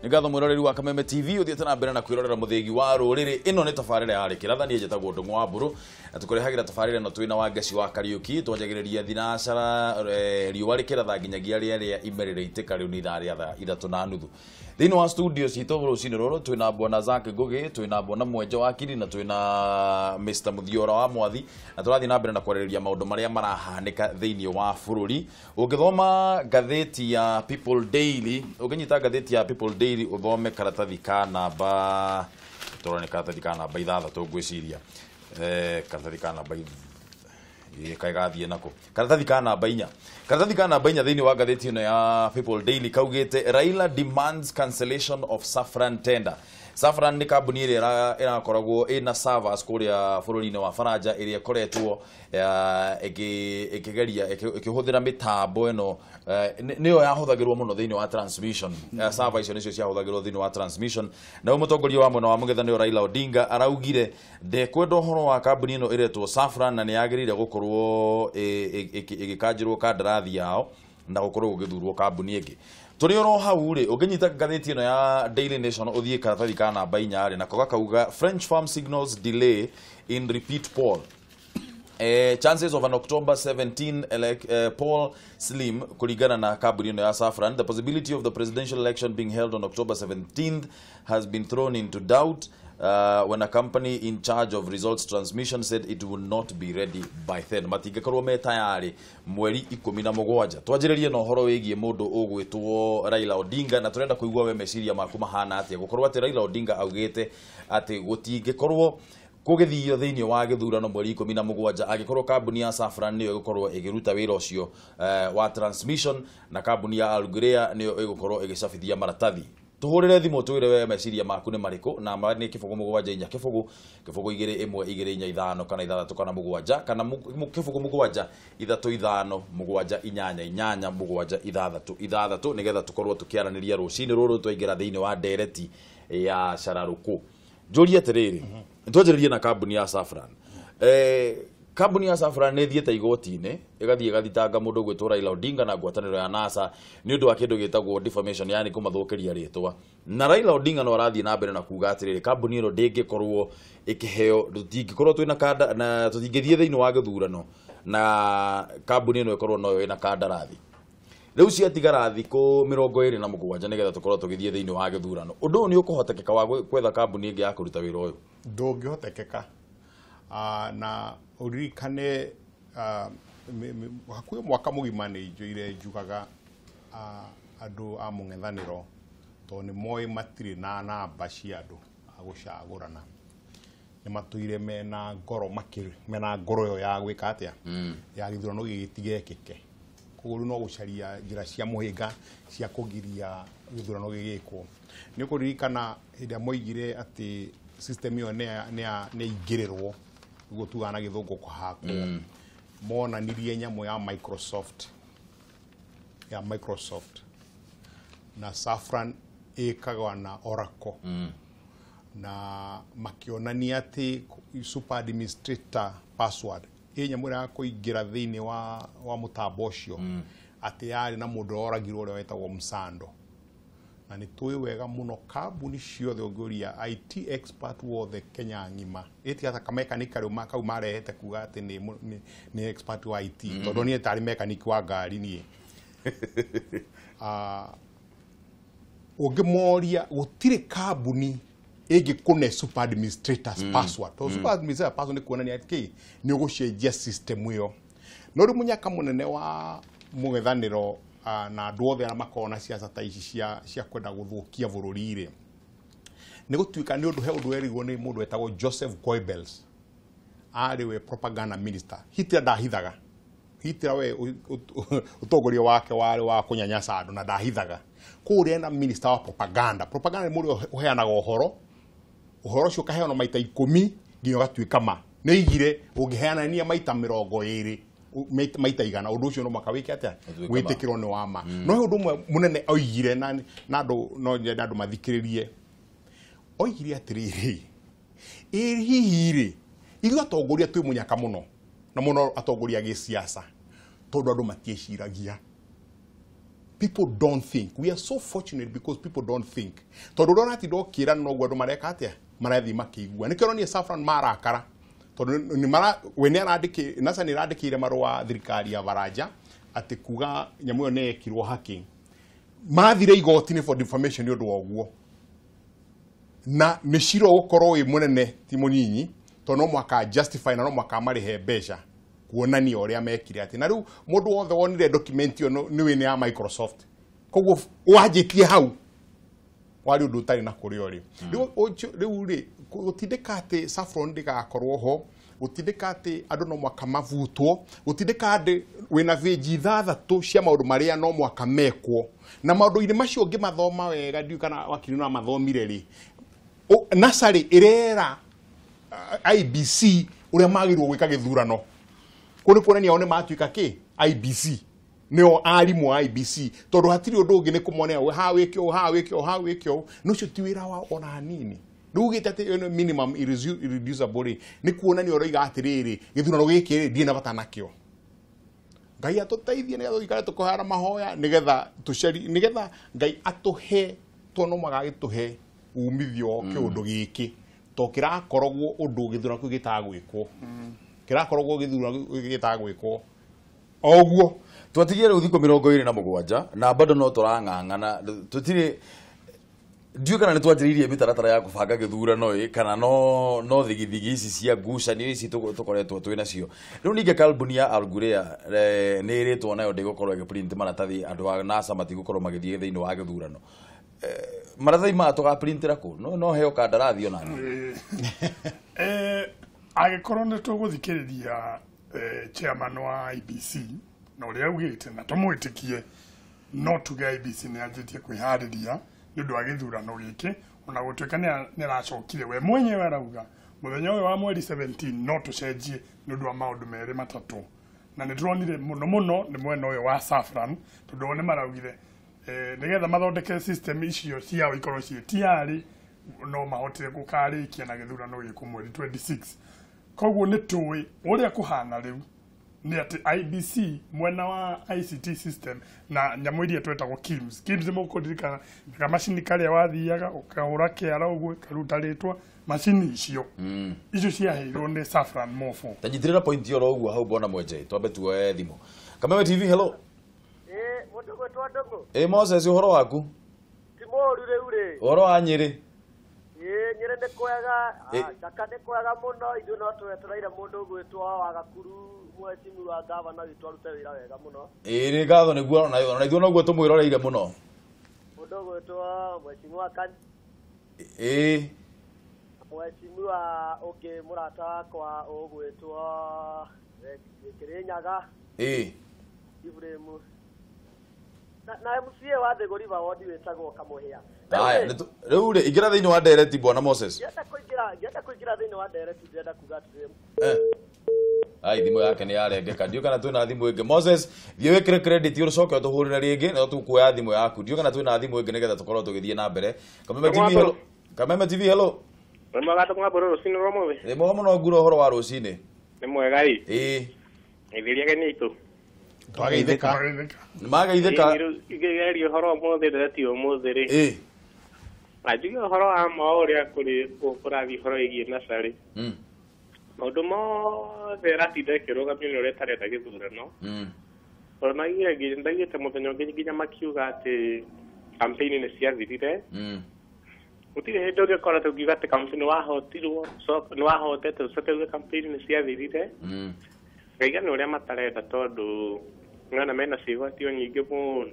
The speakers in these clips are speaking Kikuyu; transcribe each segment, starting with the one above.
Nĩ ngatho mwĩroreri wa Kameme TV ũthiĩte na mbere na kwĩrorera mũthĩgi wa rũrĩrĩ. Ĩno nĩ tabarĩra ya Rĩkĩratha, niĩ njĩtagwo Ndũng'ũ wa Mbũrũ na tũkũrehagĩra tabarĩra ĩno twĩna Wangeci wa Kariũki. Twanjagĩrĩria thinacara riũa rĩkĩratha nginyagia rĩrĩa ime rĩrĩitĩka, rĩu nĩ ithaa rĩa thaa 3:30. Thĩinĩ wa studio citũ rũcinĩ rũrũ twĩna Bwana Zack Ngugi, twĩna Bwana Mwenjo wa Kiri na twĩna Mr Muthiora wa Mwathi, na tũrathiĩ na mbere na kwarĩrĩria maũndũ marĩa marahanĩka thĩinĩ wa bũrũri. Ũngĩthoma ngathĩti ya People Daily, ũngĩnyita ngathĩti ya People Daily ũthome karatathi ka namba, tũrone karatathi ka namba 6 ngwĩciria, karatathi ka namba kagathiĩ nako, karatathi ka namba 4, karatathi ka namba 4 thĩinĩ wa ngathĩti ĩno ya People Daily kaugĩte Raila demands cancellation of Safran tender. Safran nĩ kambuni ĩrĩa ĩrakoragwo ĩna servers kũrĩa bũrũri-inĩ wa Faranja, ĩrĩa ĩkoretwo ĩkĩgeria ĩkĩhũthĩra mĩtambo ĩno, nĩyo yahũthagĩrwo mũno thĩinĩ wa transmission. Server icio nĩcio ciahũthagĩrwo thĩinĩ wa transmission. Na ũyũ mũtongoria wa mwena wa mũng'ethanĩro Raila Odinga araugire ndekwenda ũhoro wa kambuni ĩno ĩretwo Safran na nĩ yagĩrĩire gũkorwo ĩgĩkanjĩrwo kandarathi yao na gũkorwo gũgĩthurwo kambuni ĩngĩ. Tũrĩ oro hau rĩ, ũngĩnyita ngathĩti ĩno ya Daily Nation ũthiĩ karatathi ka namba 4 rĩ, nako gakauga French firm signals delay in repeat poll. Chances of an October 17 poll slim kulingana na kambuni ĩno ya Safran. The possibility of the presidential election being held on October 17th has been thrown into doubt when a company in charge of results transmission said it would not be ready by then. Matingĩkorwo me tayari mweri 17. Twanjĩrĩrie na ũhoro wĩgiĩ mũndũ ũgwĩtwo Raila Odinga, na tũrenda kũigua we meciria maku mahana atĩa gũkorwo atĩ Raila Odinga augĩte atĩ gũtingĩkorwo kũgĩthio thĩinĩ wa gĩthurano mweri 17 angĩkorwo kambuni ya Safran nĩyo ĩgũkorwo ĩgĩruta wĩra ũcio wa transmission na kambuni ya Algurea nĩyo ĩgũkorwo ĩgĩcabithia maratathi. Tuhũrĩre thimũ twĩre we meciria maku nĩ marĩkũ, namba nĩ 0 7 4 0 0 2 1 2 4 5 kana 6 kana 7 kana 0 7 3 5 7 8 8 7 6 6 nĩgetha tũkorwo tũkĩaranĩria rũcinĩ rũrũ twaingĩra thĩinĩ wa ndereti ya cararũkũ. Njũrie atĩrĩrĩ, twanjĩrĩrie na kambuni ya Safran. Kambuni ya Safran nĩ ĩthiĩte igoti-inĩ ĩgathiĩ ĩgathitanga mũndũ ũgwĩtwo Raila Odinga na ngwatanĩro ya NASA nĩ ũndũ wa kĩndũ gĩtagwo defamation, yani kũmathũkĩria rĩtwa. Na Raila Odinga no arathiĩ na mbere na kuga atĩrĩrĩ, kambuni ĩno ndĩngĩkorwo ĩkĩheo, tũtingĩkorwo twĩna kanda na tũtingĩthiĩ thĩinĩ wa gĩthurano na kambuni ĩno ĩkorwo noyo ĩna kandarathi. Rĩu ciatigara thikũ 27 nĩgetha tũkorwo tũgĩthiĩ thĩinĩ wa gĩthurano. Ũndũ ũyũ nĩ ũkũhotekeka wa gwetha kambuni ĩngĩ ya kũruta wĩra ũyũ? Ndũngĩhotekeka. Na ũririkane hakuhĩ mwaka mũgima nĩ njũire njugaga andũ a mũng'ethanĩro tondũ nĩ moĩ matirĩ na namba cia andũ a gũcagũrana, nĩ matũire mena ngoro makĩrĩ mena ngoro ĩyo ya gwĩka atĩa ya gĩthurano gĩgĩtigekĩke. Koguo rĩu no gũcaria njĩra cia mũhĩnga cia kũgiria gĩthurano gĩgĩkwo. Nĩ ũkũririkana hĩndĩ ĩrĩa moigire atĩ system ĩyo nĩ ĩingĩrĩrwo, ũguo tugaga na gĩthũngũ kũhakwo, monanirie nyamũ ya Microsoft, ya Microsoft na Safran ĩkaga na Oracle, na makĩonania atĩ super administrator password ĩ nyamũ ĩrĩa ya kũingĩra thĩinĩ wa mũtambo ũcio, atĩ yarĩ na mũndũ oragirwo ũrĩa wetagwo Msando. Na nĩ tũĩ wega mũno kambuni ciothe ũngĩũria IT expert wothe Kenya ng'ima, ĩti hata kamekanika rĩu kau marehete kuga atĩ nĩ expert wa IT, tondũ niĩ tarĩ mechanic wa ngari niĩ. Ũngĩmoria gũtirĩ kambuni ĩngĩkũne super administrators password. Tondũ super administrator password nĩ kuonania atĩ nĩ ũgũcenjia system ĩyo. No rĩu mũnyaka mũnene wa mũng'ethanĩro na andũ othe arĩa makoragwo na ciaca ta ici cia kwenda gũthũkia bũrũri rĩ, nĩ gũtuĩka nĩ ũndũ he ũndũ werigwo nĩ mũndũ wetagwo Joseph Goebbels, arĩ we propaganda minister. Hitler ndahithaga, Hitler we ũtongoria wake warĩ wa kũnyanyasa andũ na ndahithaga. Kũrĩa na minister wa propaganda. Propaganda nĩ mũndũ ũheanaga ũhoro, ũhoro ũcio ũkaheanwo maita 10 nginya ũgatuĩka ma. Nĩ oigire ũngĩheanania maita 20 maita 100 ũndũ ũcio no mũhaka wĩke atĩa? Wĩtĩkĩrwo nĩ wa ma. No he ũndũ ũmwe mũnene oigire na andũ no nyende andũ mathikĩrĩrie. Oigire atĩrĩrĩ, ĩ hihi rĩ, ithuĩ atongoria twĩ mũnyaka mũno, na mũno atongoria a gĩsiasa, tondũ andũ matiĩciragia. People don't think. We are so fortunate because people don't think. Tondũ ũrona atĩ ndokĩra noguo andũ mareka atĩa, marathiĩ makĩigua. Nĩkĩo ũronire Saffron marakara, tondũ nĩ mara we nĩ arandĩkĩ NASA nĩ ĩrandĩkĩire marũa thirikari ya Baranja atĩ kuga nyamũ ĩyo nĩ yekirwo hacking. Mathire igoti-inĩ for defamation nĩ ũndũ wa ũguo, na nĩ cira ũgũkorwo wĩ mũnene ti mũnyinyi, tondũ no mũhaka justify na no mũhaka marĩhe mbeca kuonania ũrĩa mekire atĩ. Na rĩu mũndũ wothe wonire document ĩyo nĩ wĩ nĩ ya Microsoft, koguo wanjĩtie hau warĩ ũndũ ũtarĩ na kũrĩa ũrĩ. Rĩu rĩ gũtindĩka atĩ Saffron ndĩgakorwo ho, gũtindĩka atĩ andũ no mũhaka mavutwo, gũtindĩka atĩ wĩna bĩnji 6 cia maũndũ marĩa no mũhaka mekwo, na maũndũ-inĩ macio ũngĩmathoma wega, ndiũĩ kana wakiri no amathomire rĩ, NASA rĩ ĩrera IBC ũrĩa magĩrĩirwo gwĩka gĩthurano. Kũu nĩ kuonania o nĩ matuĩka kĩ IBC, nĩo arimũ a IBC, tondũ hatirĩ ũndũ ũngĩ nĩ kũmonera haha wĩke ũũ, haha wĩke ũũ, haha wĩke ũũ. Na ũcio ti wĩra wao ona hanini. Rĩu ugĩte atĩ ĩno minimum irreducible rĩ, nĩ kuonania ũroiga atĩrĩrĩ, gĩthurano gĩkĩ rĩ ndirĩ na bata nakĩo. Ngai atũteithie nĩgetha tũikare tũkĩhoya mahoya, nĩgetha tũcari, nĩgetha Ngai atũhe, tondũ no mũhaka agĩtũhe umithio wa kĩũndũ gĩkĩ, to kĩrakoragwo ũndũ gĩthurano kĩu gĩtagwĩkwo, kĩrakoragwo gĩthurano kĩu gĩtagwĩkwo o ũguo. Twatigie rĩu thikũ 27 na bado no tũrang'ang'ana, tũtirĩ ndiũĩ kana nĩ twanjĩrĩirie mĩtaratara ya kũbanga gĩthurano ĩ kana no thigithigi ici cia ngucanio ici tũkoretwo twĩ nacio. Rĩu ningĩ kambuni ya Algurea nĩ ĩrĩtwo nayo ndĩgũkorwo ĩgĩprint maratathi, andũ a NASA matigũkorwo magĩthiĩ thĩinĩ wa gĩthurano. Maratathi maya tũgaprintĩra kũ? No heo kandarathi ona niĩ. Angĩkorwo nĩ tũgũthikĩrĩria chairman wa IBC na ũrĩa augĩte na tũmwĩtĩkie, no tuge IBC nĩ yanjĩtie kwĩharĩria nĩ ũndũ wa gĩthurano gĩkĩ, ona gũtuĩka nĩ aracokire we mwenyewe arauga mũthenya ũyũ wa mweri 17 no tũcenjie nĩ ũndũ wa maũndũ merĩ matatũ. Na nĩ tũronire mũno mũno nĩ mwena ũyũ wa Saffron, tondũ o nĩ maraugire nĩgetha mathondeke system icio ciao ikorwo ciĩ tayari no mahotire gũkarĩkia na gĩthurano gĩkũ mweri 26. Koguo nĩ tũĩ ũrĩa kũhana rĩu nĩ atĩ IBC mwena wa ICT system na nyamũ iria twetagwo KIMS. KIMS nĩ mũkũririkana kamacini karĩa wathiaga ũkahũra kĩara ũguo ĩkaruta rĩtwa, macini icio icio ciaheirwo nĩ Saffron Mofo. Tanyitĩrĩra point ĩyo ũguo hau bwana Mwenje, twambe tuoe thimũ. Kameme TV, hello. Mũndũ gwĩtwo Ndũng'ũ. Moses, ũhoro waku? Ti mũũru rĩu rĩ. Ũhoro wa Nyĩrĩ? Nyĩrĩ nĩ kwega, Njaka nĩ kwega mũno, ithuĩ no twetereire mũndũ ũgwĩtwo wa Gakuru, mheshimiwa gavana witũ arute wĩra wega mũno. Nĩ ngatho nĩguo, ona ithuĩ noguo tũmwĩroreire mũno. Mũndũ ũgwĩtwo mheshimiwa Kan. Mheshimiwa ũngĩ mũrata wakwa ũgwĩtwo Kĩrĩnyaga. Ibrahim. Na MCA wa Thigũ River Ward wĩtagwo Kamũhĩa. Haya, rĩu rĩ ingĩra thĩinĩ wa ndereti bwana Moses. Ngĩenda kũingĩra thĩinĩ wa ndereti ndĩrenda kuga atĩrĩ. Ai thimũ yake nĩ yarengeka, ndiũĩ kana twĩna thimũ ĩngĩ. Moses, thiĩ wĩkĩre credit ũcoke ũtũhũrĩre rĩngĩ na tũkuoya thimũ yaku. Ndiũĩ kana twĩna thimũ ĩngĩ nĩgetha tũkorwo tũgĩthiĩ na mbere. Kameme TV, hello. Kameme TV, hello. Nĩ mwega tũkũng'a mbũrũ rũcinĩ rwa ũmũthĩ? Nĩ mwega mũno ngura ũhoro wa rũcinĩ. Nĩ mwega ĩ. Ngeithĩria ageni aitũ. Twageithĩka. Nĩ mageithĩka. Ingĩgeria ũhoro ũmũthĩ ndereti ũmũthĩ rĩ. Na njuge ũhoro wa ma ũrĩa kũrĩ kũrathiĩ ũhoro wĩgiĩ NASA rĩ. Maũndũ mothe ĩratinda ĩkĩrũgamio nĩ ũrĩa ĩtarenda gĩthurano. Tondũ ndaigĩte mũthenya ũngĩ nginya makiuga atĩ campaign nĩ ciathirire. Gũtirĩ hĩndĩ ũngĩkora tũngiuga atĩ campaign nĩwahotirwo, nĩwahotete ũcoke uge campaign nĩ ciathirire. Ngaiga nĩ ũrĩa matarenda tondũ ng'ana mena ciĩgwatio nyingĩ mũno.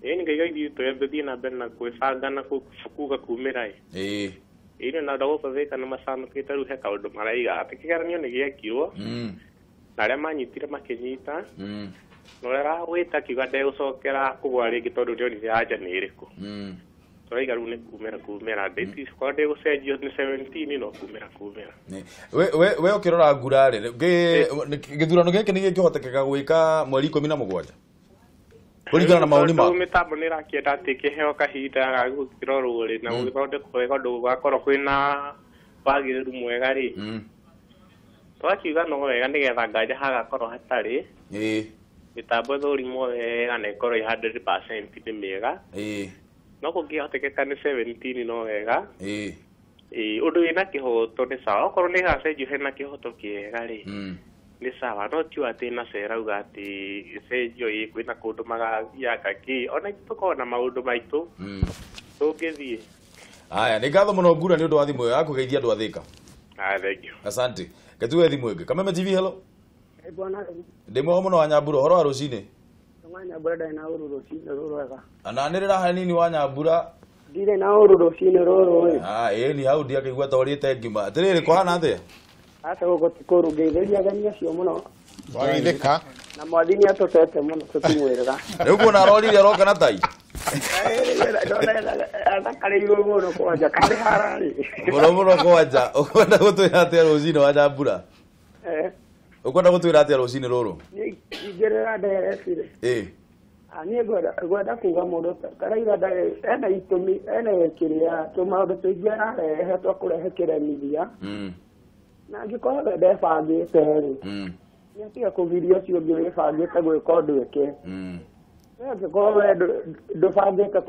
Ĩĩ ngaiga ithuĩ tũthiĩ na mbere na kwĩbanga na kuga kumĩra ĩ. Ĩĩ na andũ a gũkũ Thĩka nĩ macanũkĩte rĩu he kaũndũ maraiga atĩ kĩgeranio nĩ gĩekirwo, na arĩa manyitire makĩnyita, na ũrĩa aragwĩta akiuga ndegũcokera kũgũa rĩngĩ tondũ ndĩonire anja nĩ ĩrĩkũ. Tũraiga rĩu nĩ kumĩra kumĩra, date korwo ndĩgũcenjio nĩ 17 no kumĩra kumĩra. We ũkĩrora ngura rĩ, gĩthurano gĩkĩ nĩ gĩkĩhotekeka gwĩka mweri 17? Kũringana na maoni maku. Mĩtambo nĩ ĩrakĩenda atĩ kĩheo kahinda ga gũkĩrorwo rĩ, na gũgĩthondekwo wega ũndũ gũgakorwo kwĩna wagĩrĩru mwega rĩ. Tũgakiuga no wega nĩgetha nganja hagakorwo hatarĩ. Mĩtambo ĩthũrimwo wega na ĩkorwo ĩ 100% nĩ mĩega. No kũngĩhotekeka nĩ 17 no wega. Ũndũ wĩna kĩhoto nĩ sawa. Okorwo nĩ gacenjio hena kĩhoto kĩega rĩ, nĩ sawa. No ti atĩ na cerauga atĩ ĩcenjio ĩ kwĩna kũndũ magathiaga kĩ. Ona ithuĩ tũkoragwo na maũndũ maitũ tũngĩthiĩ. Aya, nĩ ngatho mũno Ngura nĩ ũndũ wa thimũ ĩyo yaku geithia andũ a Thĩka. Thank you. Asante. Gatuwe thimũ ĩngĩ. Kameme TV, hello. Bwana Ndĩ mwega mũno wa Nyambura, ũhoro wa rũcinĩ? Wa Nyambura ndarĩ na ũru rũcinĩ rũrũ wega. Ananĩrĩra hanini wa Nyambura. Ndirĩ na ũru rũcinĩ rũrũ ĩ. Ĩĩ ni hau ndiakĩigua ta ũrĩte ngima. Atĩrĩrĩ, kũhana atĩa? Aca gũkũ ti kũũru, ngeithĩria ageni acio mũno. Wageithĩka. Na mwathi nĩ atũtete mũno tũtimwĩrĩga. Rĩu kuona arorire aroka na tai. Athakarĩirwo mũno kwanja karĩ hararĩ. Mũno mũno kwanja. Ũkwenda gũtwĩra atĩa rũcinĩ wa Nyambura? Ũkwenda gũtwĩra atĩa rũcinĩ rũrũ? Niĩ ingĩrĩra nderebire. Niĩ ngwenda kuga mũndũ Raila ndarĩ ena itũmi ena kĩrĩa tũmaũndũ tũingĩ ararehe twa kũrehe kĩremithia. Na angĩkorwo we ndebangĩte rĩ, nĩ atiga kũgiria ũcio ũngĩ wĩbangĩte gwĩka ũndũ eke. Angĩkorwo we ndũbangĩte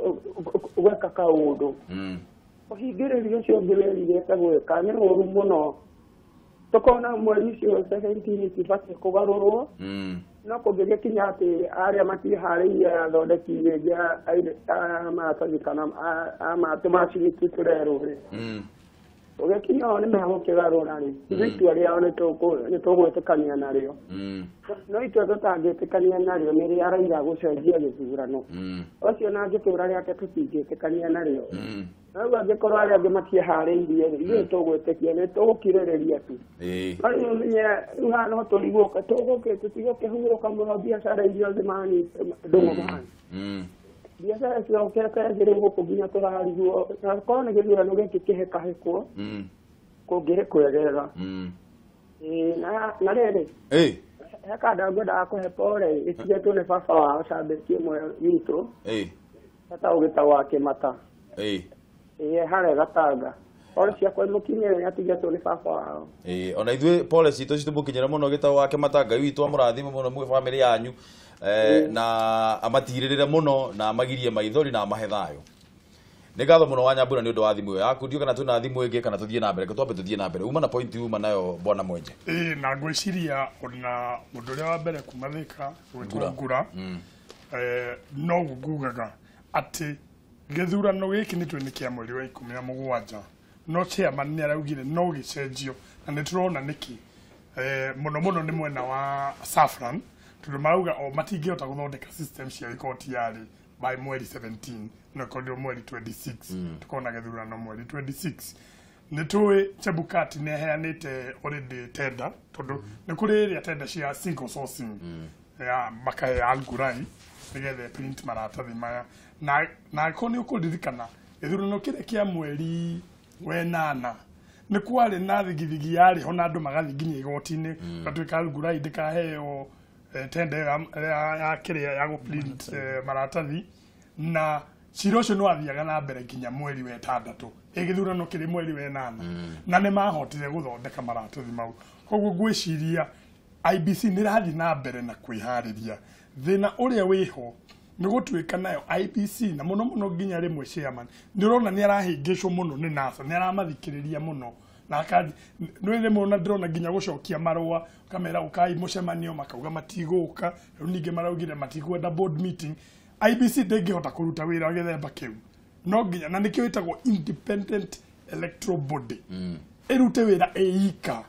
gwĩka kaũndũ, ũhingĩrĩrie ũcio ũngĩ wĩrirĩte gwĩka nĩ ũru mũno. Tũkona mweri ũcio 17 tibatiĩ kũgarũrwo. No kũngĩgĩkinya atĩ arĩa matiharĩirie athondeki rĩngĩ a maratathi kana a tũmacini tu tũrerwo rĩ, ũgĩkinya o nĩ megũkĩgarũra rĩ, ithuĩ itua rĩao nĩ tũgwĩtĩkania narĩo. No itua tũtangĩtĩkania narĩo nĩ rĩa Raila gũcenjia gĩthurano. Ũcio na angĩtũra rĩake tũtingĩtĩkania narĩo. Rĩu angĩkorwo arĩa angĩ matiĩharĩirie rĩ, ithuĩ tũgwĩtĩkia nĩ tũgũkirĩrĩria tu. No rĩu ũmenye rĩu haha no tũrigwo tũtigũkĩhurũka mũno biacara iria thimani ndũng'ũmani. Biacara ciokete thĩ rĩu gũkũ nginya tũrarigwo na korwo nĩ gĩthurano gĩkĩ kĩhĩkahĩkwo kũngĩrĩ kwegega. Na rĩrĩ he kanda ngwendaga kũhe pole ĩtigĩtwo nĩ baba wao cambĩki ĩmwe witũ etagwo Gĩtaũ wa Kĩmata. Harĩa Gatanga. Pole ciakwa imũkinyĩre nĩ atigĩtwo nĩ baba wao. Ona ithuĩ pole citũ citũmũkinyĩre mũno Gĩtaũ wa Kĩmata. Ngai witũ amũrathime mũno mwĩ bamĩrĩ yanyu na amatirĩrĩre mũno na amagirie maithori na amahe thayũ. Nĩ ngatho mũno wa Nyambura nĩ ũndũ wa thimũ ĩyo yaku. Ndiũĩ kana twĩna thimũ ĩngĩ kana tũthiĩ na mbere. Twambe tũthiĩ na mbere. Uma na point uma nayo bwana Mwenje. Na ngwĩciria ona mũndũ ũrĩa wa mbere kuma Thĩka gwĩtwo Ngura no ngugaga atĩ gĩthurano gĩkĩ nĩ twĩ nĩ kĩa mweri wa 17 no chairman nĩ araugire no gĩcenjio na nĩ tũrona nĩkĩ. Mũno mũno nĩ mwena wa Saffron tondũ marauga o matingĩhota gũthondeka system cia igoti yarĩ by mweri 17 no ĩkorirwo mweri 26 tukona gĩthurano mweri 26. Nĩ tũĩ Chebukati nĩ aheanĩte already tender tondũ nĩ kũrĩ ĩrĩa tender cia single sourcing ya makahe Al-Gurai nĩgetha print maratathi maya na angĩkorwo nĩ ũkũririkana gĩthurano kĩrĩa kĩa mweri 8 nĩ kwarĩ na thigithigi yarĩ ho na andũ magathiĩ nginya igoti-inĩ gatuĩka Al-Gurai ndĩkaheo tender ya kĩrĩa ya gũprint maratathi na cira ũcio nĩ wathiaga na mbere nginya mweri wa 6 gĩthurano kĩrĩ mweri wa 8 na nĩ mahotire gũthondeka maratathi mau. Koguo ngwĩciria IBC nĩ ĩrathiĩ na mbere na kwĩharĩria. Thĩna ũrĩa wĩho nĩ gũtuĩka nayo IBC na mũno mũno nginya rĩmwe chairman nĩ ũrona nĩ arahĩngĩcwo mũno nĩ NASA, nĩ aramathikĩrĩria mũno na nĩ rĩmwe ona ndĩrona nginya gũcokia marũa ũkamera ũkai mũcemanio makauga matigũka. Rĩu ningĩ maraugire matikwenda board meeting. IBC ndĩngĩhota kũruta wĩra gĩthemba kĩu no nginya na nĩkĩo ĩtagwo independent electoral body ĩrute wĩra ĩika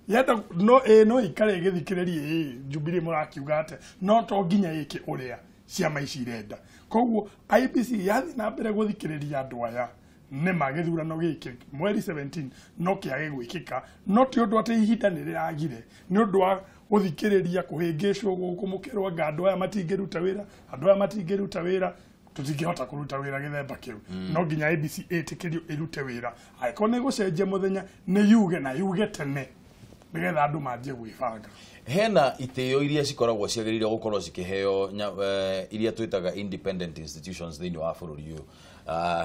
yenda no no ikare ĩgĩthikĩrĩrie Jubilee mũrakiuga atĩa no to nginya ĩke ũrĩa ciama ici irenda. Koguo IBC yathiĩ na mbere gũthikĩrĩria andũ aya nĩ ma gĩthurano gĩkĩ mweri 17 no kĩage gwĩkĩka no ti ũndũ atĩ ihinda nĩ rĩragire nĩ ũndũ wa gũthikĩrĩria kũhĩngĩcwo gũkũ mũkerwo anga andũ aya matingĩruta wĩra andũ aya matingĩruta wĩra tũtingĩhota kũruta wĩra gĩthemba kĩu. No nginya IBC ĩtĩkĩrio ĩrute wĩra angĩkorwo nĩ gũcenjia mũthenya nĩ yuge na yuge tene nĩgetha andũ manjie gwĩbanga. Hena itĩo iria cikoragwo ciagĩrĩire gũkorwo cikĩheo iria twĩtaga independent institutions thĩinĩ wa bũrũri ũyũ.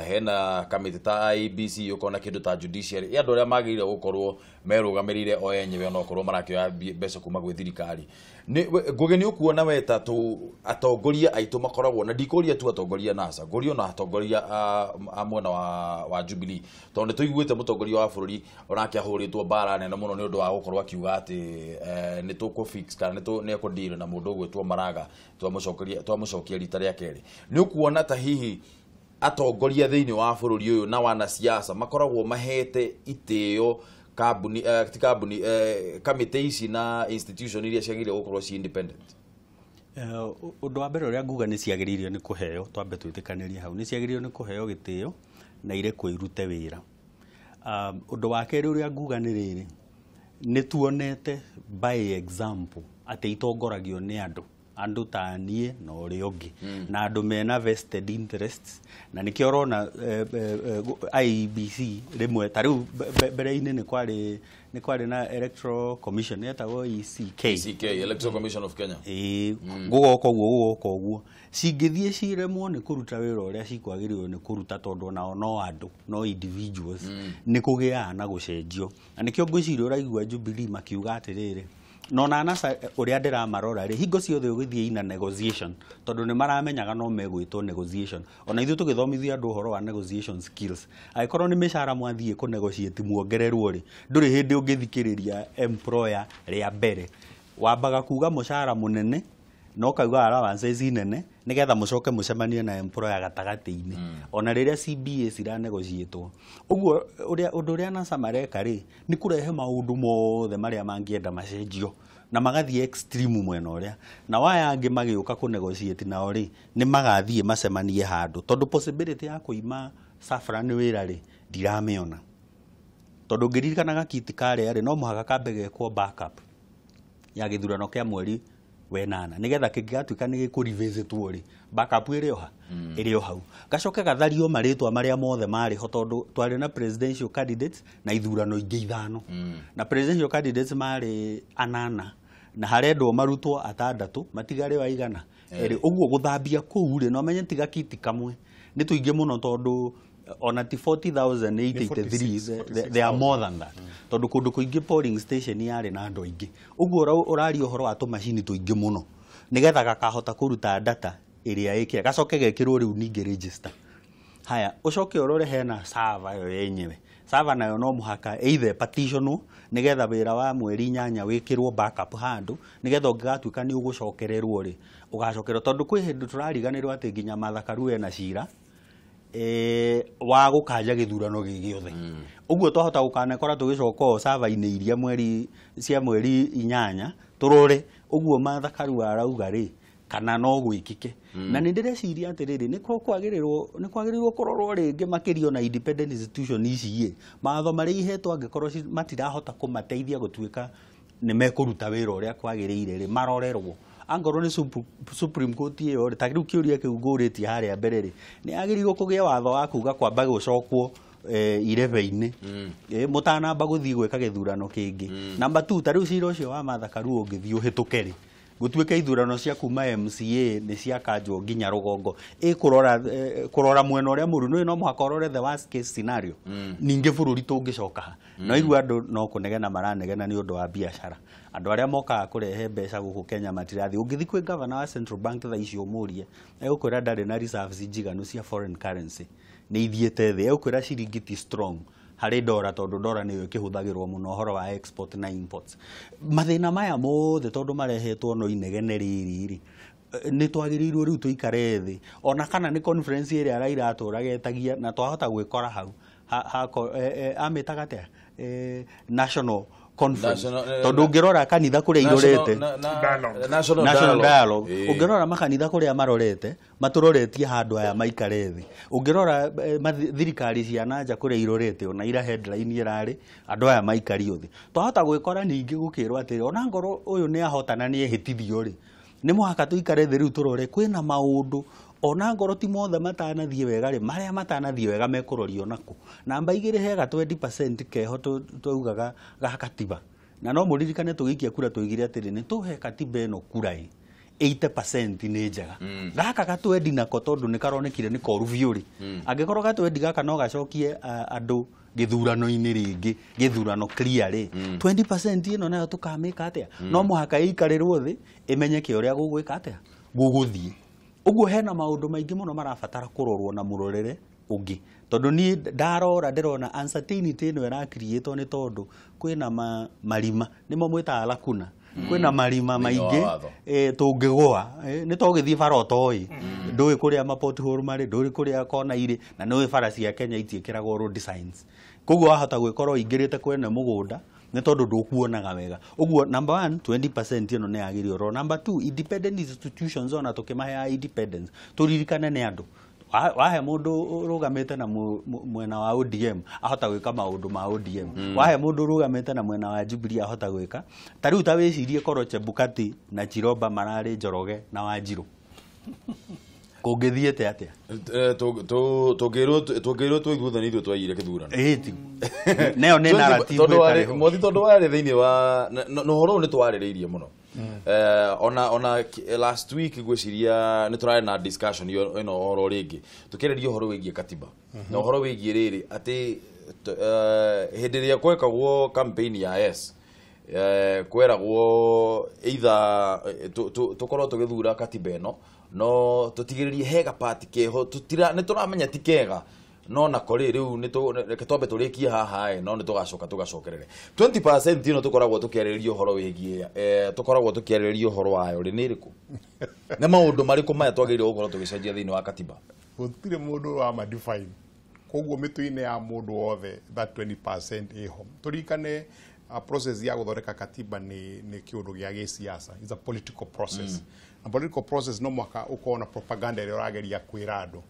Hena kamĩtĩ ta IEBC, ũkona kĩndũ ta judiciary, andũ arĩa magĩrĩire gũkorwo merũgamĩrĩire o enyewe onokorwo marakĩoya mbeca kuma gwĩ thirikari. Ngũgĩ, nĩ ũkuona we ta atongoria aitũ makoragwo na, ndikũria tu atongoria NASA, ngũria ona atongoria a mwena wa Jubilee, tondũ nĩ tũiguĩte mũtongoria wa bũrũri onake ahũrĩtwo mbara nene mũno nĩ ũndũ wa gũkorwo akiuga atĩ nĩ tũkũ fix kana nĩ ekũ deal na mũndũ ũgwĩtwo Maraga twamũcokia rita rĩa kerĩ. Nĩ ũkuona ta hihi atongoria thĩinĩ wa bũrũri ũyũ na wanasiasa makoragwo mahete itĩo kambuni, ti kambuni, kamĩtĩ ici na institution iria ciagĩrĩire gũkorwo ci independent? Ũndũ wa mbere ũrĩa nguga, nĩ ciagĩrĩirio nĩ kũheo, twambe twĩtĩkanĩrie hau, nĩ ciagĩrĩirwo nĩ kũheo gĩtĩo na irekwo irute wĩra. Ũndũ wa kerĩ ũrĩa nguga nĩ rĩrĩ, nĩ tuonete by example atĩ itongoragio nĩ andũ ta niĩ na ũrĩa ũngĩ na andũ mena vested interests, na nĩkĩo ũrona IEBC rĩmwe ta rĩu mbere-inĩ nĩ kwarĩ na Electoral Commission yetagwo ECK. ECK, Electoral Commission of Kenya. Ĩĩ, gũgoka ũguo, gũgoka ũguo, cingĩthiĩ ciremwo nĩ kũruta wĩra ũrĩa cikwagĩrĩirwo nĩ kũruta, tondũ onao no andũ, no individuals, nĩ kũgĩaga na gũcenjio. Na nĩkĩo ngwĩciria ũraigua Jubilee makiuga atĩrĩrĩ, no na NASA ũrĩa ndĩramarora rĩ, hingo ciothe ũgĩthiĩ ina negotiation, tondũ nĩ maramenyaga no megwĩtwo negotiation. Ona ithuĩ tũgĩthomithia andũ ũhoro wa negotiation skills, angĩkorwo nĩ mĩcara mwathiĩ kũ negotiate muongererwo rĩ, ndũrĩ hĩndĩ ũngĩthikĩrĩria employer rĩa mbere. Wambaga kuga mũcara mũnene na ũkauga allowances nene, nĩgetha mũcoke mũcemanie na employer gatagatĩ-inĩ. Ona rĩrĩa CBA ciranegotiatwo ũguo, ũrĩa ũndũ ũrĩa NASA mareka rĩ, nĩ kũrehe maũndũ mothe marĩa mangĩenda macenjio na magathiĩ extreme mwena ũrĩa, na waya angĩ magĩũka kũ negotiate nao rĩ, nĩ magathiĩ macemanie handũ, tondũ possibility ya kũima Safran wĩra rĩ, ndiramĩona, tondũ ngĩririkana gakiti karĩa rĩ, no mũhaka kambe gekwo backup ya gĩthurano kĩa mweri wenana, nĩgetha kĩngĩgatuĩka nĩ gĩkũ-revisitwo rĩ, backup ĩrĩ o ha, ĩrĩ o hau. Gacoke gathario marĩtwa marĩa mothe marĩ ho, tondũ twarĩ na presidential candidates na ithurano ingĩ ithano, na presidential candidates marĩ anana, na harendwo marutwo atandatũ, matigare wa igana erĩ. Ũguo gũthambia kũu rĩ, no menye ti gakiti kamwe, nĩ tũingĩ mũno, tondũ ona ti 40,883, they are more than that, tondũ kũndũ kũingĩ polling station yarĩ na andũ aingĩ. Ũguo ũraria ũhoro wa tũmacini tũingĩ mũno, nĩgetha gakahota kũruta data ĩrĩa ĩkĩra, gacoke gekĩrwo rĩu ningĩ register. Haya, ũcoke ũrore hena server yo yenyewe. Server nayo no mũhaka either partitionwo, nĩgetha wĩra wa mweri 8 wĩkĩrwo backup handũ, nĩgetha ũngĩgatuĩka nĩ ũgũcokererwo rĩ, ũgacokererwo, tondũ kwĩ hĩndĩ tũrariganĩrwo atĩ nginya Martha Karua ena cira wa gũkanja gĩthurano gĩ gĩothe. Ũguo twahota gũkanekora tũgĩcoka o server-inĩ iria mweri cia mweri 8, tũrore ũguo Martha Karua arauga rĩ, kana no gwĩkĩke. Na nĩ ndĩreciria atĩrĩrĩ, nĩ kwagĩrĩirwo kũrorwo rĩngĩ makĩria ona independent institution ici ĩ, mawatho marĩa ihetwo, angĩkorwo matirahota kũmateithia gũtuĩka nĩ mekũruta wĩra ũrĩa kwagĩrĩire rĩ, marorerwo. Angorwo nĩ Supreme Court ĩyo rĩ, ta rĩu kĩũria kĩu ngũrĩtie harĩa mbere rĩ, nĩ yagĩrĩirwo kũgĩa watho wa kuga kwamba gũcokwo irebe-inĩ mũtanamba gũthiĩ gwĩka gĩthurano kĩngĩ. Number two, ta rĩu cira ũcio wa Martha Karua ũngĩthiĩ ũhĩtũke rĩ, gũtuĩke ithurano cia kuma MCA nĩ ciakanjwo nginya rũgongo, ĩkũrora kũrora mwena ũrĩa mũru, nĩ no mũhaka ũrore the worst case scenario. Ningĩ bũrũri tũngĩcoka ha? No igua andũ no kũnegena maranegena nĩ ũndũ wa biacara, andũ arĩa mokaga kũrehe mbeca gũkũ Kenya matirathiĩ. Ũngĩthiĩ kwĩ governor wa Central Bank thaa ici ũmũrie, egũkwĩra ndarĩ na reserves njiganu cia foreign currency, nĩ ithiĩte thĩ. Egũkwĩra ciringi ti strong harĩ dora, tondũ dora nĩyo ĩkĩhũthagĩrwo mũno ũhoro wa export na imports. Mathĩna maya mothe tondũ marehetwo no inegene rĩrĩ rĩ, nĩ twagĩrĩirwo rĩu tũikare thĩ, ona kana nĩ conference ĩrĩa Raila atũraga etagia, na twahota gwĩkora hau amĩtaga atĩa, national conference, tondũ ũngĩrora kanitha kũrĩa irorete, Dialogue. National national dialogue, Ĩĩ. Ũngĩrora makanitha kũrĩa marorete, matũroretie handũ aya maikare thĩ. Ũngĩrora thirikari cia nanja kũrĩa irorete, ona ira headline ĩrarĩ andũ aya maikario thĩ. Twahota gwĩkora ningĩ gũkĩrwo atĩrĩ, ona ngorwo ũyũ nĩ ahotana, nĩ ehĩtithio rĩ, nĩ mũhaka tũikare thĩ rĩu tũrore kwĩna maũndũ, ona ngorwo ti mothe matanathiĩ wega rĩ, marĩa matanathiĩ wega mekũrorio nako. Namba 2, hega 20% keho twaugaga ga katiba, na no mũririkane tũgĩikia kura tũigire atĩrĩ, nĩ tũhe katiba ĩno kura ĩ 80% nĩ njega. Gaka gatwendi nako tondũ nĩ karonekire nĩ koru biũ rĩ, angĩkorwo gatwendi gaka no gacokie andũ gĩthurano-inĩ rĩngĩ, gĩthurano clear rĩ, 20% ĩno nayo tũkamĩka atĩa? No mũhaka ĩikarĩrwo thĩ ĩmenyeke ũrĩa gũgwĩka atĩa, gũgũthiĩ. Ũguo hena maũndũ maingĩ mũno marabatara kũrorwo na mũrorere ũngĩ, tondũ niĩ ndarora ndĩrona uncertainty ĩno ĩrakiriĩtwo nĩ tondũ kwĩna marima, nĩmo mwĩtaga lacuna, kwĩna marima maingĩ tũngĩgũa, nĩ tũgĩthiĩ bara ũtoĩ, ndũĩ kũrĩa ma pothole marĩ, ndũĩ kũrĩa kona irĩ, na nĩũĩ bara cia Kenya itiĩkĩragwo road signs, koguo wahota gwĩkorwo ũingĩrĩte kwene mũgũnda nĩ tondũ ndũkuonaga wega. Ũguo number 1, 20% ĩno nĩ yagĩrĩirwo rorwo. Number 2, independent institutions ona tũkĩmaheaga independence tũririkane nĩ andũ. Wahe mũndũ ũrũgamĩte na mwena wa ODM ahota gwĩka maũndũ ma ODM, wahe mũndũ ũrũgamĩte na mwena wa Jubilee ahota gwĩka. Ta rĩu ta wĩcirie korwo Chebukati na Chiroba mararĩ Njoroge na Wanjirũ, kũngĩthiĩte atĩa? Tũngĩrwo tũiguthani ithuĩ twaiyire kĩthurano. Ĩĩ, nayo nĩ narrative ĩtarĩ ho. Mwathi tondũ warĩ thĩinĩ wa na ũhoro ũyũ nĩ twarĩrĩirie mũno. Ona last week ngwĩciria nĩ tũrarĩ na discussion ĩno ũhoro rĩngĩ, tũkĩarĩria ũhoro wĩgiĩ katiba na ũhoro wĩgiĩ rĩrĩ atĩ hĩndĩ ĩrĩa gwekagwo campaign ya yes, kweragwo either tũkorwo tũgĩthura katiba ĩno no tũtigĩrĩrie hega part keho, nĩ tũramenya ti kega no nako rĩ rĩu reke twambe tũrĩkie haha ĩ, no nĩ tũgacoka tũgacokerere. 20% ĩno tũkoragwo tũkĩarĩrĩria ũhoro wĩgiĩ, tũkoragwo tũkĩarĩrĩria ũhoro wayo rĩ nĩ ĩrĩkũ? Nĩ maũndũ marĩkũ maya twagĩrĩirwo gũkorwo tũgĩcenjia thĩinĩ wa katiba? Gũtirĩ mũndũ wa ma define, koguo mĩtwe-inĩ ya mũndũ wothe that 20% ĩho. Tũririkane process ya gũthondeka katiba nĩ kĩũndũ gĩa gĩsiasa, it's a political process. Na political process no mũhaka ũkorwo na propaganda ĩrĩa ũrageria kwĩra andũ.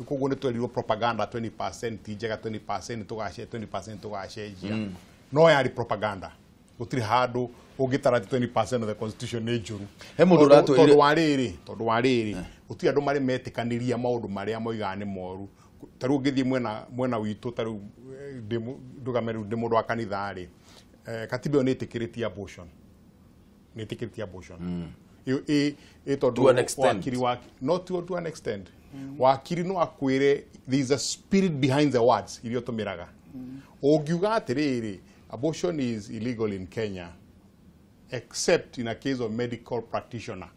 Koguo nĩ twerirwo propaganda 20% ti njega, 20% tũgacenjia, 20% tũgacenjia. No yarĩ propaganda, gũtirĩ handũ ũngĩtara atĩ 20% of the constitution nĩ njũru. He mũndũ ũratwĩrire Tondũ wa rĩrĩ gũtirĩ andũ marĩ metĩkanĩria maũndũ marĩa moigaga nĩ moru. Ta rĩu ũngĩthiĩ mwena witũ, ta rĩu ndũgame rĩu ndĩ mũndũ wa kanitha rĩ, katiba ĩyo nĩ ĩtĩkĩrĩtie abortion, nĩ ĩtĩkĩrĩtie abortion. Ĩ tondũ To an extent. wakiri wa, not to an extent. Wakiri no akwĩre there is a spirit behind the words iria ũtũmĩraga. Ũngiuga atĩrĩrĩ, abortion is illegal in Kenya except in a case of medical practitioner,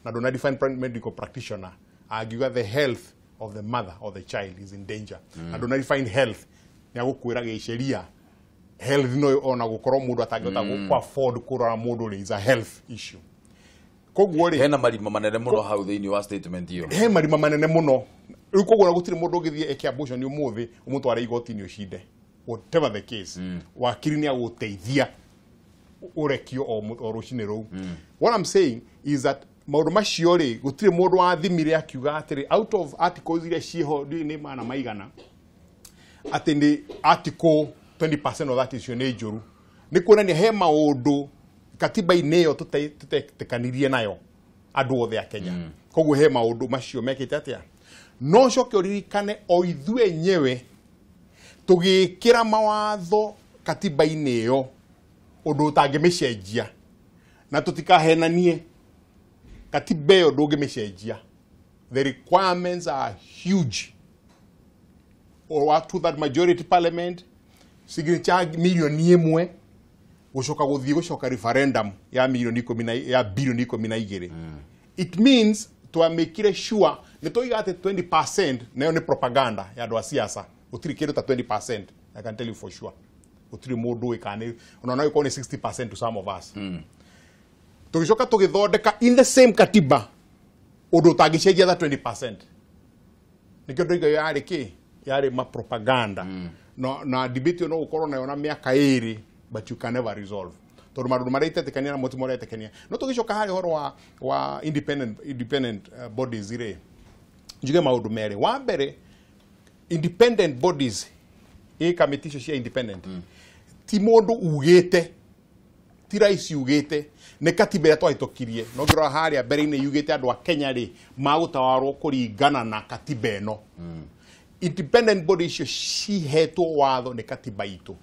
na ndũna define medical practitioner, angiuga the health of the mother or the child is in danger, na ndũna define health, nĩ agũkwĩra gĩsheria health no ona gũkorwo mũndũ atangĩhota gũ afford kũrora mũndũ rĩ, is a health issue. Koguo rĩ, hena marima manene mũno hau thĩinĩ wa statement ĩyo, he marima manene mũno. Rĩu koguo gũtirĩ mũndũ ũngĩthiĩ eke abortion ũmũthĩ ũmũtware igoti-inĩ ũcinde, whatever the case. Wakiri nĩ agũteithia ũrekio o rũcinĩ rũu. What I'm saying is that maũndũ macio rĩ, gũtirĩ mũndũ wathimire akiuga atĩrĩ out of articles iria ciĩho ndiũĩ nĩ mana maigana, atĩ nĩ article 20% of that issue nĩ njũru. Nĩ kuonania he maũndũ katiba-inĩ ĩyo tũtetĩkanirie nayo andũ othe a Kenya. Koguo he maũndũ macio mekĩte atĩa. No coke ũririkane o ithuĩ enyewe tũgĩkĩra mawatho katiba-inĩ ĩyo ũndũ ũtangĩmĩcenjia, na tũtikahenanie katiba ĩyo ndũngĩmĩcenjia. The requirements are huge. Or to that majority parliament signature milioni 1 gũcoka gũthiĩ gũcoka referendum ya milioni 10 ya bilioni 12. It means twamĩkire sure nĩ tũiga atĩ 20% nayo nĩ propaganda ya andũ a siasa. Gũtirĩ kĩndũ ta 20%, I can tell you for sure. Gũtirĩ mũndũ ũĩ kana nĩ, ona no ĩkorwo nĩ 60% to some of us. Tũgĩcoka tũgĩthondeka in the same katiba ũndũ ũtangĩcenjia tha 20%. Nĩkĩo ndoiga yarĩ kĩ? Yarĩ ma propaganda. Na debate ĩyo no ũkorwo nayo na mĩaka 2, but you can never resolve. Tondũ maũndũ marĩa itetĩkania namo ti maretĩkania. No tũgĩcoka harĩ ũhoro wa independent bodies rĩ, njuge maũndũ merĩ. Wa mbere, independent bodies, ĩ kamĩtĩ icio cia independent, ti mũndũ ugĩte, ti rais ugĩte, nĩ katiba ĩrĩa twahĩtũkirie. No ngĩrora harĩa mbere-inĩ yugĩte andũ a Kenya rĩ, magũtawarwo kũringana na katiba ĩno. Independent body icio cihetwo watho nĩ katiba itũ.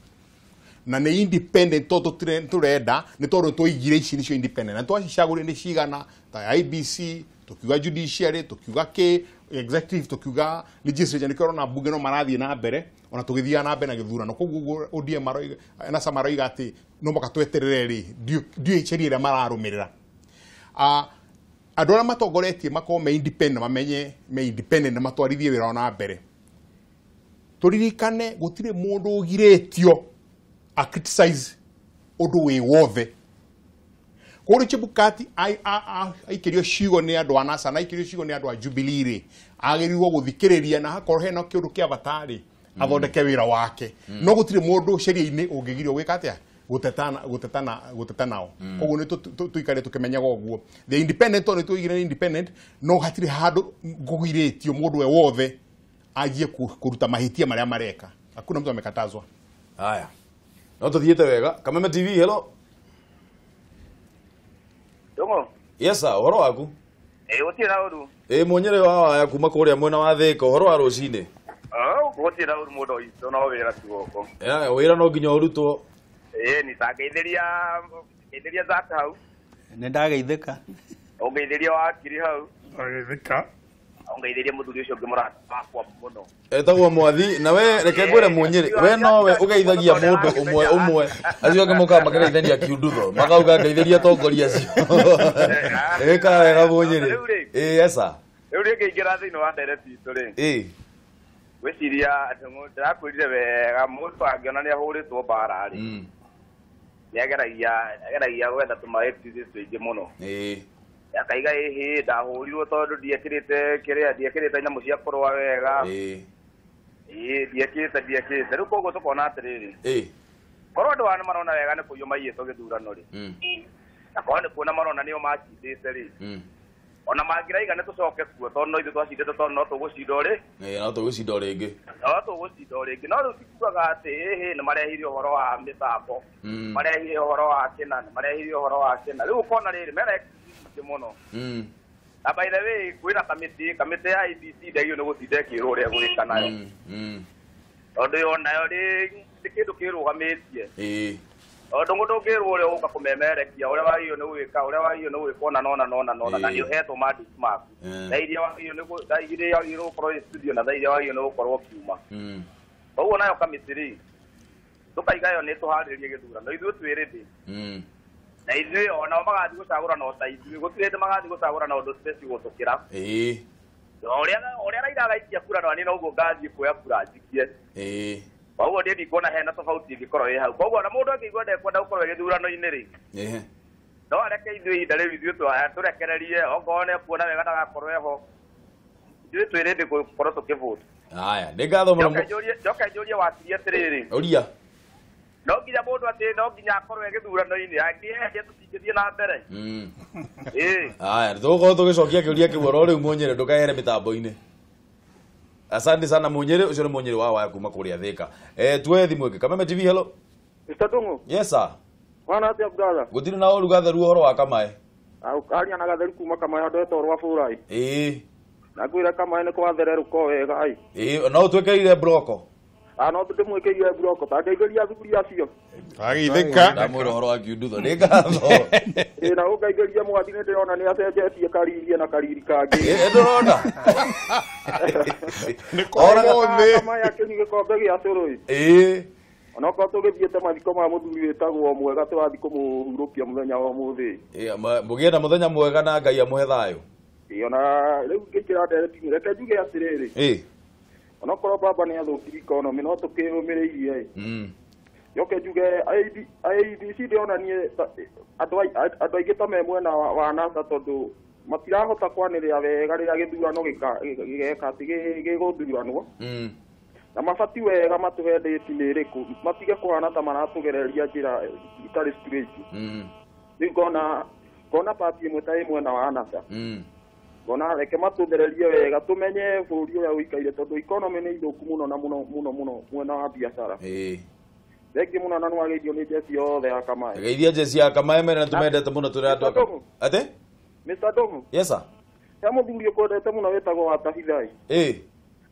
Na nĩ independent tondũ tũrenda nĩ tondũ twaigire ici nĩcio independent na twacicagũrire nĩ cigana ta IBC tukiuga judiciary tukiuga k executive tukiuga legislature nĩkĩo ũrona mbunge no marathiĩ na mbere ona tũgĩthiaga na mbere na gĩthurano koguo ODM maroiga na NASA maroiga atĩ no mũhaka tweterere rĩ ndiũĩ sheria ĩrĩa mararũmĩrĩra. Andũ arĩa matongoretie makorwo me independent mamenye me independent na matwarithie wĩra wao na mbere. Tũririkane gũtirĩ mũndũ ũgirĩtio a criticize ũndũ wĩ wothe. Koguo Chebukati aikĩrio ciugo nĩ andũ a NASA na aikĩrio ciugo nĩ andũ a Jubilee rĩ agĩrĩirwo gũthikĩrĩria na hakorwo hena kĩũndũ kĩa bata rĩ athondeke wĩra wake. No gũtirĩ mũndũ sheria-inĩ ũngĩgirio gwĩka atĩa gũteta nao. Koguo nĩ tũikare tũkĩmenyaga ũguo. The independent tondũ tũigire nĩ independent no hatirĩ handũ kũgirĩtio mũndũ we wothe anjie kũruta mahĩtia marĩa mareka. Hakuna mtu amekatazwa. Haya. No tũthiĩte wega. Kameme TV, hello. Dongo. Yes sir, ũhoro waku? Gũtirĩ na ũru. Mũnyĩrĩ wa waya kuma kũrĩa mwena wa Thĩka, ũhoro wa rũcinĩ? Gũtirĩ na ũru mũndũ witũ no wĩra tu gũkũ. Wĩra no nginya ũrutwo. Ni tangeithĩria Zack hau. Nĩ ndageithĩka. Ũngeithĩria wakiri hau. Ndageithĩka. Ũngeithĩria mũthuri ũcio ũngĩ mũrata wakwa mũno. Etagwo Mwathi na we reke ngwĩre Mũnyĩrĩ we nowe ũgeithagia mũndũ ũmwe ũmwe acio angĩ mokaga makegeithania kiundutho makauga ngeithĩria atongoria acio. Ĩka wega Mũnyĩrĩ. Yes sir. Rĩu rĩngĩ ingĩra thĩinĩ wa ndereti itũ rĩ. Gwĩciria ndĩrakwĩrire wega mũndũ angĩona nĩ ahũrĩtwo mbara rĩ nĩ ageragia gwetha tũma excuses tũingĩ mũno. Akaiga ĩhĩ ndahũrirwo tondũ ndiekĩrĩte kĩrĩa ndiekĩrĩte nyamũ cia kũrũa wega. Ndiekĩte rĩu koguo tũkona atĩrĩrĩ korwo andũ aya nĩ marona wega nĩ kũiywo maiyĩtwo gĩthurano rĩ na korwo nĩ kuona marona nĩo macindĩte rĩ ona mangĩraiga nĩ tũcoke kuo tondũ no ithuĩ twacindĩte tondũ no tũgũcinda rĩ no tũgũcinda rĩngĩ no rĩu tikuaga atĩ ĩhĩ nĩ marehire ũhoro wa mĩtambo marehire ũhoro wa kĩna marehire ũhoro wa kĩna rĩu ũkona rĩrĩ mena excuses mũno. Na by the way kwĩna kamĩtĩ ya IEBC ndagĩrĩirwo nĩ gũtinda ĩkĩrwo ũrĩa gwĩka nayo tondũ yo nayo nĩ kĩndũ kĩrũgamĩtie. Tondũ mũndũ ũngĩrwo ũrĩa ũgũka kũmemerekia ũrĩa wagĩrĩirwo nĩ gwĩka ũrĩa wagĩrĩirwo nĩ gwĩka ona nona nona nona na nĩ ũhetwo mandĩki maku thaa iria wagĩrĩirwo gũkorwo wĩ studio na thaa iria wagĩrĩirwo nĩ gũkorwo ũkiuma. Koguo nayo kamĩtĩ rĩ tũkaiga yo nĩ tũharĩrĩrie gĩthurano ithuĩ twĩ ready na ithuĩ onao magathiĩ gũcagũrana o ta ithuĩ gũtirĩ hĩndĩ magathiĩ gũcagũrana ũndũ special gũtũkĩra. Ũrĩa Raila agaikia kura na niĩ noguo ngathiĩ kuoya kura njikie. Koguo niĩ ndikuona hena tofauti ĩngĩkorwo ĩ hau. Koguo ona mũndũ angĩigua ndekwenda gũkorwo gĩthurano-inĩ rĩ no areke ithuĩ ihinda rĩu ithuĩ tũrekererie okorwo nĩ ekuona wega ndagakorwo eho ithuĩ twĩ ready gũkorwo tũkĩvote. Haya, nĩ ngatho mũno. Njoke njũrie wakiri atĩrĩrĩ. Ũria. No nginya mũndũ atĩ no nginya akorwo gĩthurano-inĩ angĩeheria tũtingĩthiĩ na mbere. Haya, tũgũkorwo tũgĩcokia kĩũria kĩu oro rĩu Mũnyĩrĩ ndũkahere mĩtambo-inĩ. Asante sana Mũnyĩrĩ, ũcio nĩ Mũnyĩrĩ wa waya kuma kũrĩa Thĩka. Tuoye thimũ ĩngĩ. Kameme TV, hello. Mr. Dungu. Yes sir. Wana atĩa brother? Gũtirĩ na ũru Gatheru ũhoro wa Kamae. Aria na Gatheru kuma Kamae handũ hetagwo rwa Bũrai. Na ngwĩra Kamae nĩ kwathererũka wega. No ũtwĩkĩrire broko. No ndĩmwĩkĩrire broko ta ngeithĩria athuri acio. Ageithĩka. Ndamwĩra ũhoro wa kiundutho nĩ ngatho. Na ũngeithĩria Mwathi nĩ ndĩrona nĩ acenjetie karirie na kariri kangĩ. Ndũrona. Nĩ kwa thĩ. Kamae akĩnyua gĩkombe gĩa cũrũ. Onokorwo tũgĩthiĩte mathiko ma mũthuri wĩtagwo Mwega tũrathiĩ kũmũhurũkia mũthenya wa ũmũthĩ. Mũgĩe na mũthenya mwega na Ngai amũhe thayũ. Ona rĩu ngĩkĩra ndereti reke njuge atĩrĩrĩ. Onokorwo baba nĩ athũkirie economy no tũkĩrũmĩrĩirie. Njoke njuge IEBC ndĩrona niĩ andũ aingĩ ta me mwena wa NASA tondũ matirahota kwanĩrĩra wega rĩrĩa gĩthurano gĩgeka atĩ gĩgũthuranwo. Na mabati wega matũhe date nĩ ĩrĩkũ matige kũhana ta maratũgereria njĩra itarĩ straight. Rĩu ngona party ĩmwe ta ĩ mwena wa NASA. Ngona reke matũthererie wega tũmenye bũrũri ũrĩa ũikaire tondũ economy nĩ ithũku mũno na mũno mũno mũno mwena wa biacara. Thengi mũno na nĩwageithio nĩ njeci yothe ya Kamae. Geithia njeci ya Kamae mene na tũmendete mũno tũrĩ andũ a Atĩ? Mr. Dongo. Yes sir. He mũthuri ũkwendete mũno wĩtagwo wa Tabithai.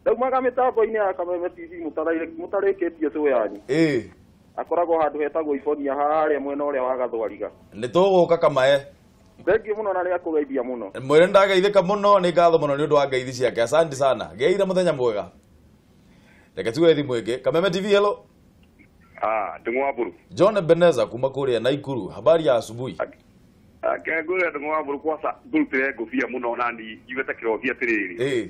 Ndaumaga mĩtambo-inĩ ya Kameme TV mũtarĩkĩtie show yanyu. Akoragwo handũ hetagwo Ibonia harĩa mwena ũrĩa wa Gathwariga. Nĩ tũgũka Kamae. Thengiũ mũno na nĩakũgeithia mũno. Mwĩre ndageithĩka mũno, nĩ ngatho mũno nĩ ũndũ wa ngeithi ciake. Asante sana. Geithia mũthenya mwega. Reke tuoe thimũ ĩngĩ. Kameme TV, hello. Ndung'u wa Mburu. John Ebenezer kuma kũrĩa Naikuru. Habari ya asubuhi. Ngũrĩa Ndung'u wa Mburu kwaca ngũrutĩre ngũbia mũno nani njuge ta kĩrobi atĩrĩrĩ.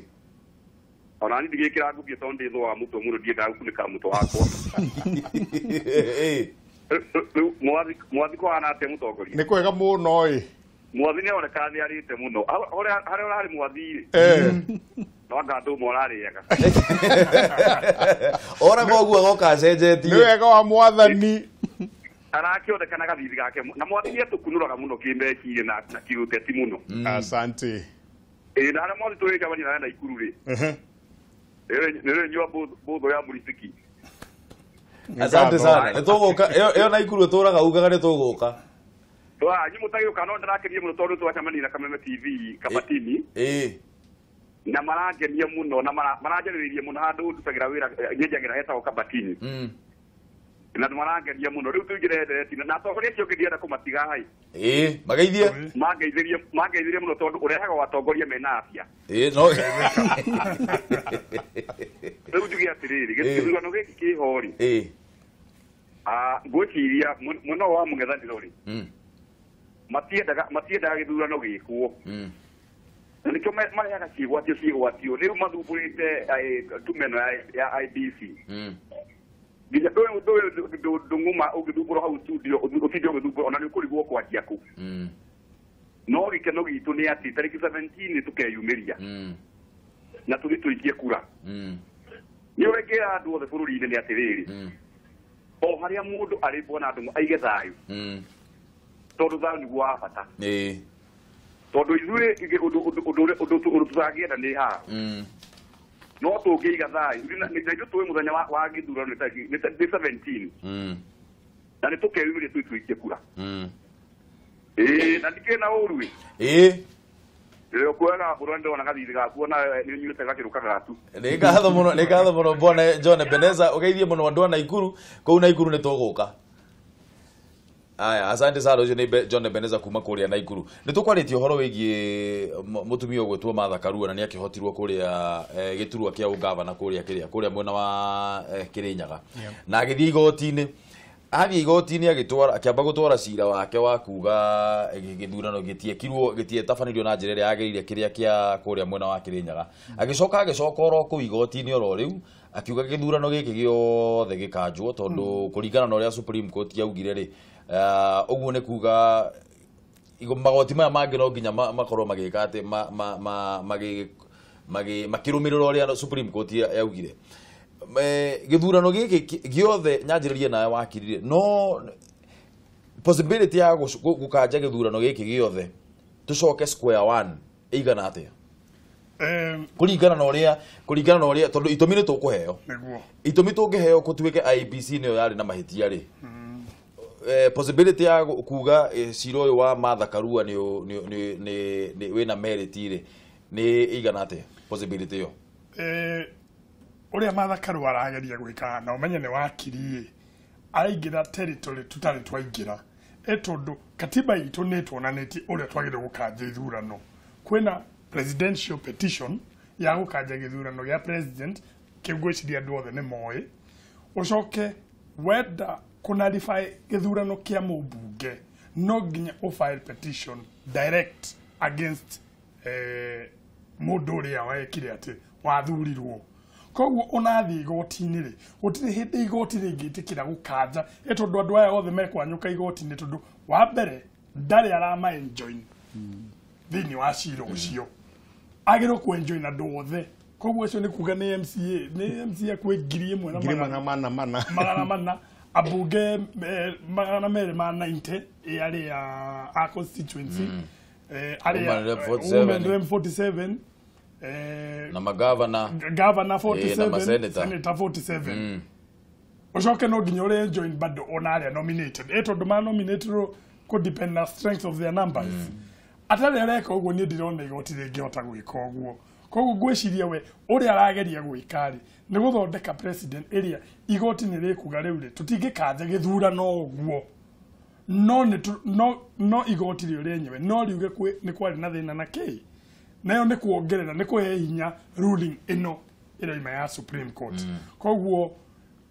Ona ni ndigĩkĩra ngũbia tondũ ndĩ thũ wa mũtwe mũno, ndiendaga gũkunĩka mũtwe wakwa. Rĩu mwathi kũhana atĩa mũtongoria? Nĩ kwega mũno ĩ. Mwathi nĩ aroneka nĩ arĩte mũno. Harĩa ũrarĩ mwathi rĩ? No anga ndũma ũrarĩaga. Ora koguo agoka acenjetie. Nĩ wega wa mwathani. Arakĩonekana gathithi gake na mwathi nĩ atũkunũraga mũno kĩmeciria na kĩũteti mũno. Asante. Na harĩa mwathi tũgĩcemania nawe Naikuru rĩ? Nĩ nyua mbũthũ ya mũriciki. Asante sana. Nĩ tũgũka ĩyo Naikuru ĩtũraga ugaga nĩ tũgũka. Nyuĩ mũtagĩũka no ndĩrakenia mũno tondũ twacemania na Kameme TV Kabatini. Na marangenia mũno na maranjarĩrĩria mũno handũ ndutagĩra wĩra nyenjagĩra hetagwo Kabatini. Na marangenia mũno rĩu tũingĩre ndereti na atongoria acio ngĩthiĩ kũmatiga hai. Mageithie. Mangeithirie mũno tondũ ũrehaga watongoria mena afya. No. Rĩu njuge atĩrĩrĩ, gĩthurano gĩkĩ kĩho rĩ. Ngwĩciria mwena wa mũng'ethanĩro rĩ. Matiendaga gĩthurano gĩkwo. Na nĩkĩo marehaga ciĩgwatio rĩu mathumbũrĩte tume ĩno ya IEBC. Nginya ndũng'ũma ũngĩthumbũrwo hau studio ũtinde ũgĩthumbũrwo ona nĩ ũkũrigwo kwanjia kũ. No gĩkeno gitũ nĩ atĩ tarĩki 17 tũkeyumĩria na tũthiĩ tũikie kura. Nĩ ũrĩa ngĩra andũ othe bũrũri-inĩ nĩ atĩrĩrĩ, o harĩa mũndũ arĩ bwana Ndung'u aige thayũ, tondũ thayũ nĩguo wa bata. Tondũ ithuĩ ũndũ tũtangĩenda nĩ haha. No tũngĩiga thayũ na ithuĩ tũĩ mũthenya wa gĩthurano nĩ 17 na nĩ tũkeyumĩria tũthiĩ tũikie kura. Na ndikĩrĩ na ũru ĩ. Rĩrĩa ũkuoyaga mbũrũ nĩndĩrona gathithi gaku ona nĩ ũnyuĩte gakĩrũ kagatu. Nĩ ngatho mũno, nĩ ngatho mũno bwana John Ebenezer, ũgeithie mũno andũ a Naikuru, kũu Naikuru nĩ tũgũka. Aya, asante sana ũcio nĩ John Ebenezer kuma kũrĩa Naikuru. Nĩ tũkwarĩtie ũhoro wĩgiĩ mũtumia ũgwĩtwo Martha Karua na nĩ akĩhotirwo kũrĩa gĩturwa kĩa ũgavana kũrĩa kĩrĩa kũrĩa mwena wa Kĩrĩnyaga. Na agĩthiĩ igoti-inĩ. Athiĩ igoti-inĩ agĩtwara akĩamba gũtwara cira wake wa kuga gĩthurano gĩtiekirwo gĩtietabanĩrio na njĩra ĩrĩa yagĩrĩire kĩrĩa kĩa kũrĩa mwena wa Kĩrĩnyaga. Agĩcoka agĩcoka oro kũu igoti-inĩ oro rĩu akiuga gĩthurano gĩkĩ gĩothe gĩkanjwo tondũ kũringana na ũrĩa Supreme Court yaugire rĩ, ũguo nĩ kuga magoti maya mangĩ no nginya makorwo magĩka atĩ makĩrũmĩrĩra ũrĩa Supreme Court yaugire. Gĩthurano gĩkĩ gĩothe nyanjĩrĩrie nawe wakirire no possibility ya gũkanja gĩthurano gĩkĩ gĩothe tũcoke square one ĩigana atĩa? Kũringana na ũrĩa tondũ itũmi nĩ tũkũheo. Itũmi tũngĩheo gũtuĩke IEBC nĩyo yarĩ na mahĩtia rĩ, possibility ya kuga cira ũyũ wa Martha Karua nĩ wĩna merit rĩ nĩ ĩigana atĩa possibility ĩyo? Ũrĩa Martha Karua arageria gwĩka na ũmenye nĩ wakiri araingĩra territory tũtarĩ twaingĩra tondũ katiba itũ nĩ ĩtuonanĩtie ũrĩa twagĩrĩirwo gũkanja ithurano. Kwĩna presidential petition ya gũkanja gĩthurano gĩa president kĩu ngwĩciria andũ othe nĩ moĩ. Ũcoke wenda kũnarify gĩthurano kĩa mũmbunge no nginya ũfile petition direct against mũndũ ũrĩa wekire atĩ wathurirwo. Koguo onathiĩ igoti-inĩ rĩ, gũtirĩ hĩndĩ igoti rĩngĩtĩkĩra gũkanja tondũ andũ aya othe mekwanyũka igoti-inĩ tondũ wa mbere ndarĩ arama enjoin thĩinĩ wa cira ũcio. Agĩrĩirwo kũ-enjoin andũ othe. Koguo ũcio nĩ kuga nĩ MCA, nĩ MCA kwĩ 1,400 400 ambunge 290 arĩa a constituency arĩa women 47 na magavana governor 47 senator 47. Ucoke no nginya uri join bado ona aria nominated tondu ma nominated ko depend na strength of their numbers. Atari areka uguo ni ndirona igoti ringihota gwika uguo. Koguo ngwĩciria we ũrĩa arageria gwĩka rĩ nĩ gũthondeka president ĩrĩa igoti nĩ rĩkuga rĩu rĩ tũtingĩkanja gĩthurano ũguo no no igoti rĩo rĩenyewe no riuge nĩ kwarĩ na thĩna na kĩ nayo nĩ kuongerera nĩ kũhe hinya ruling ĩno ĩroima ya Supreme Court. Koguo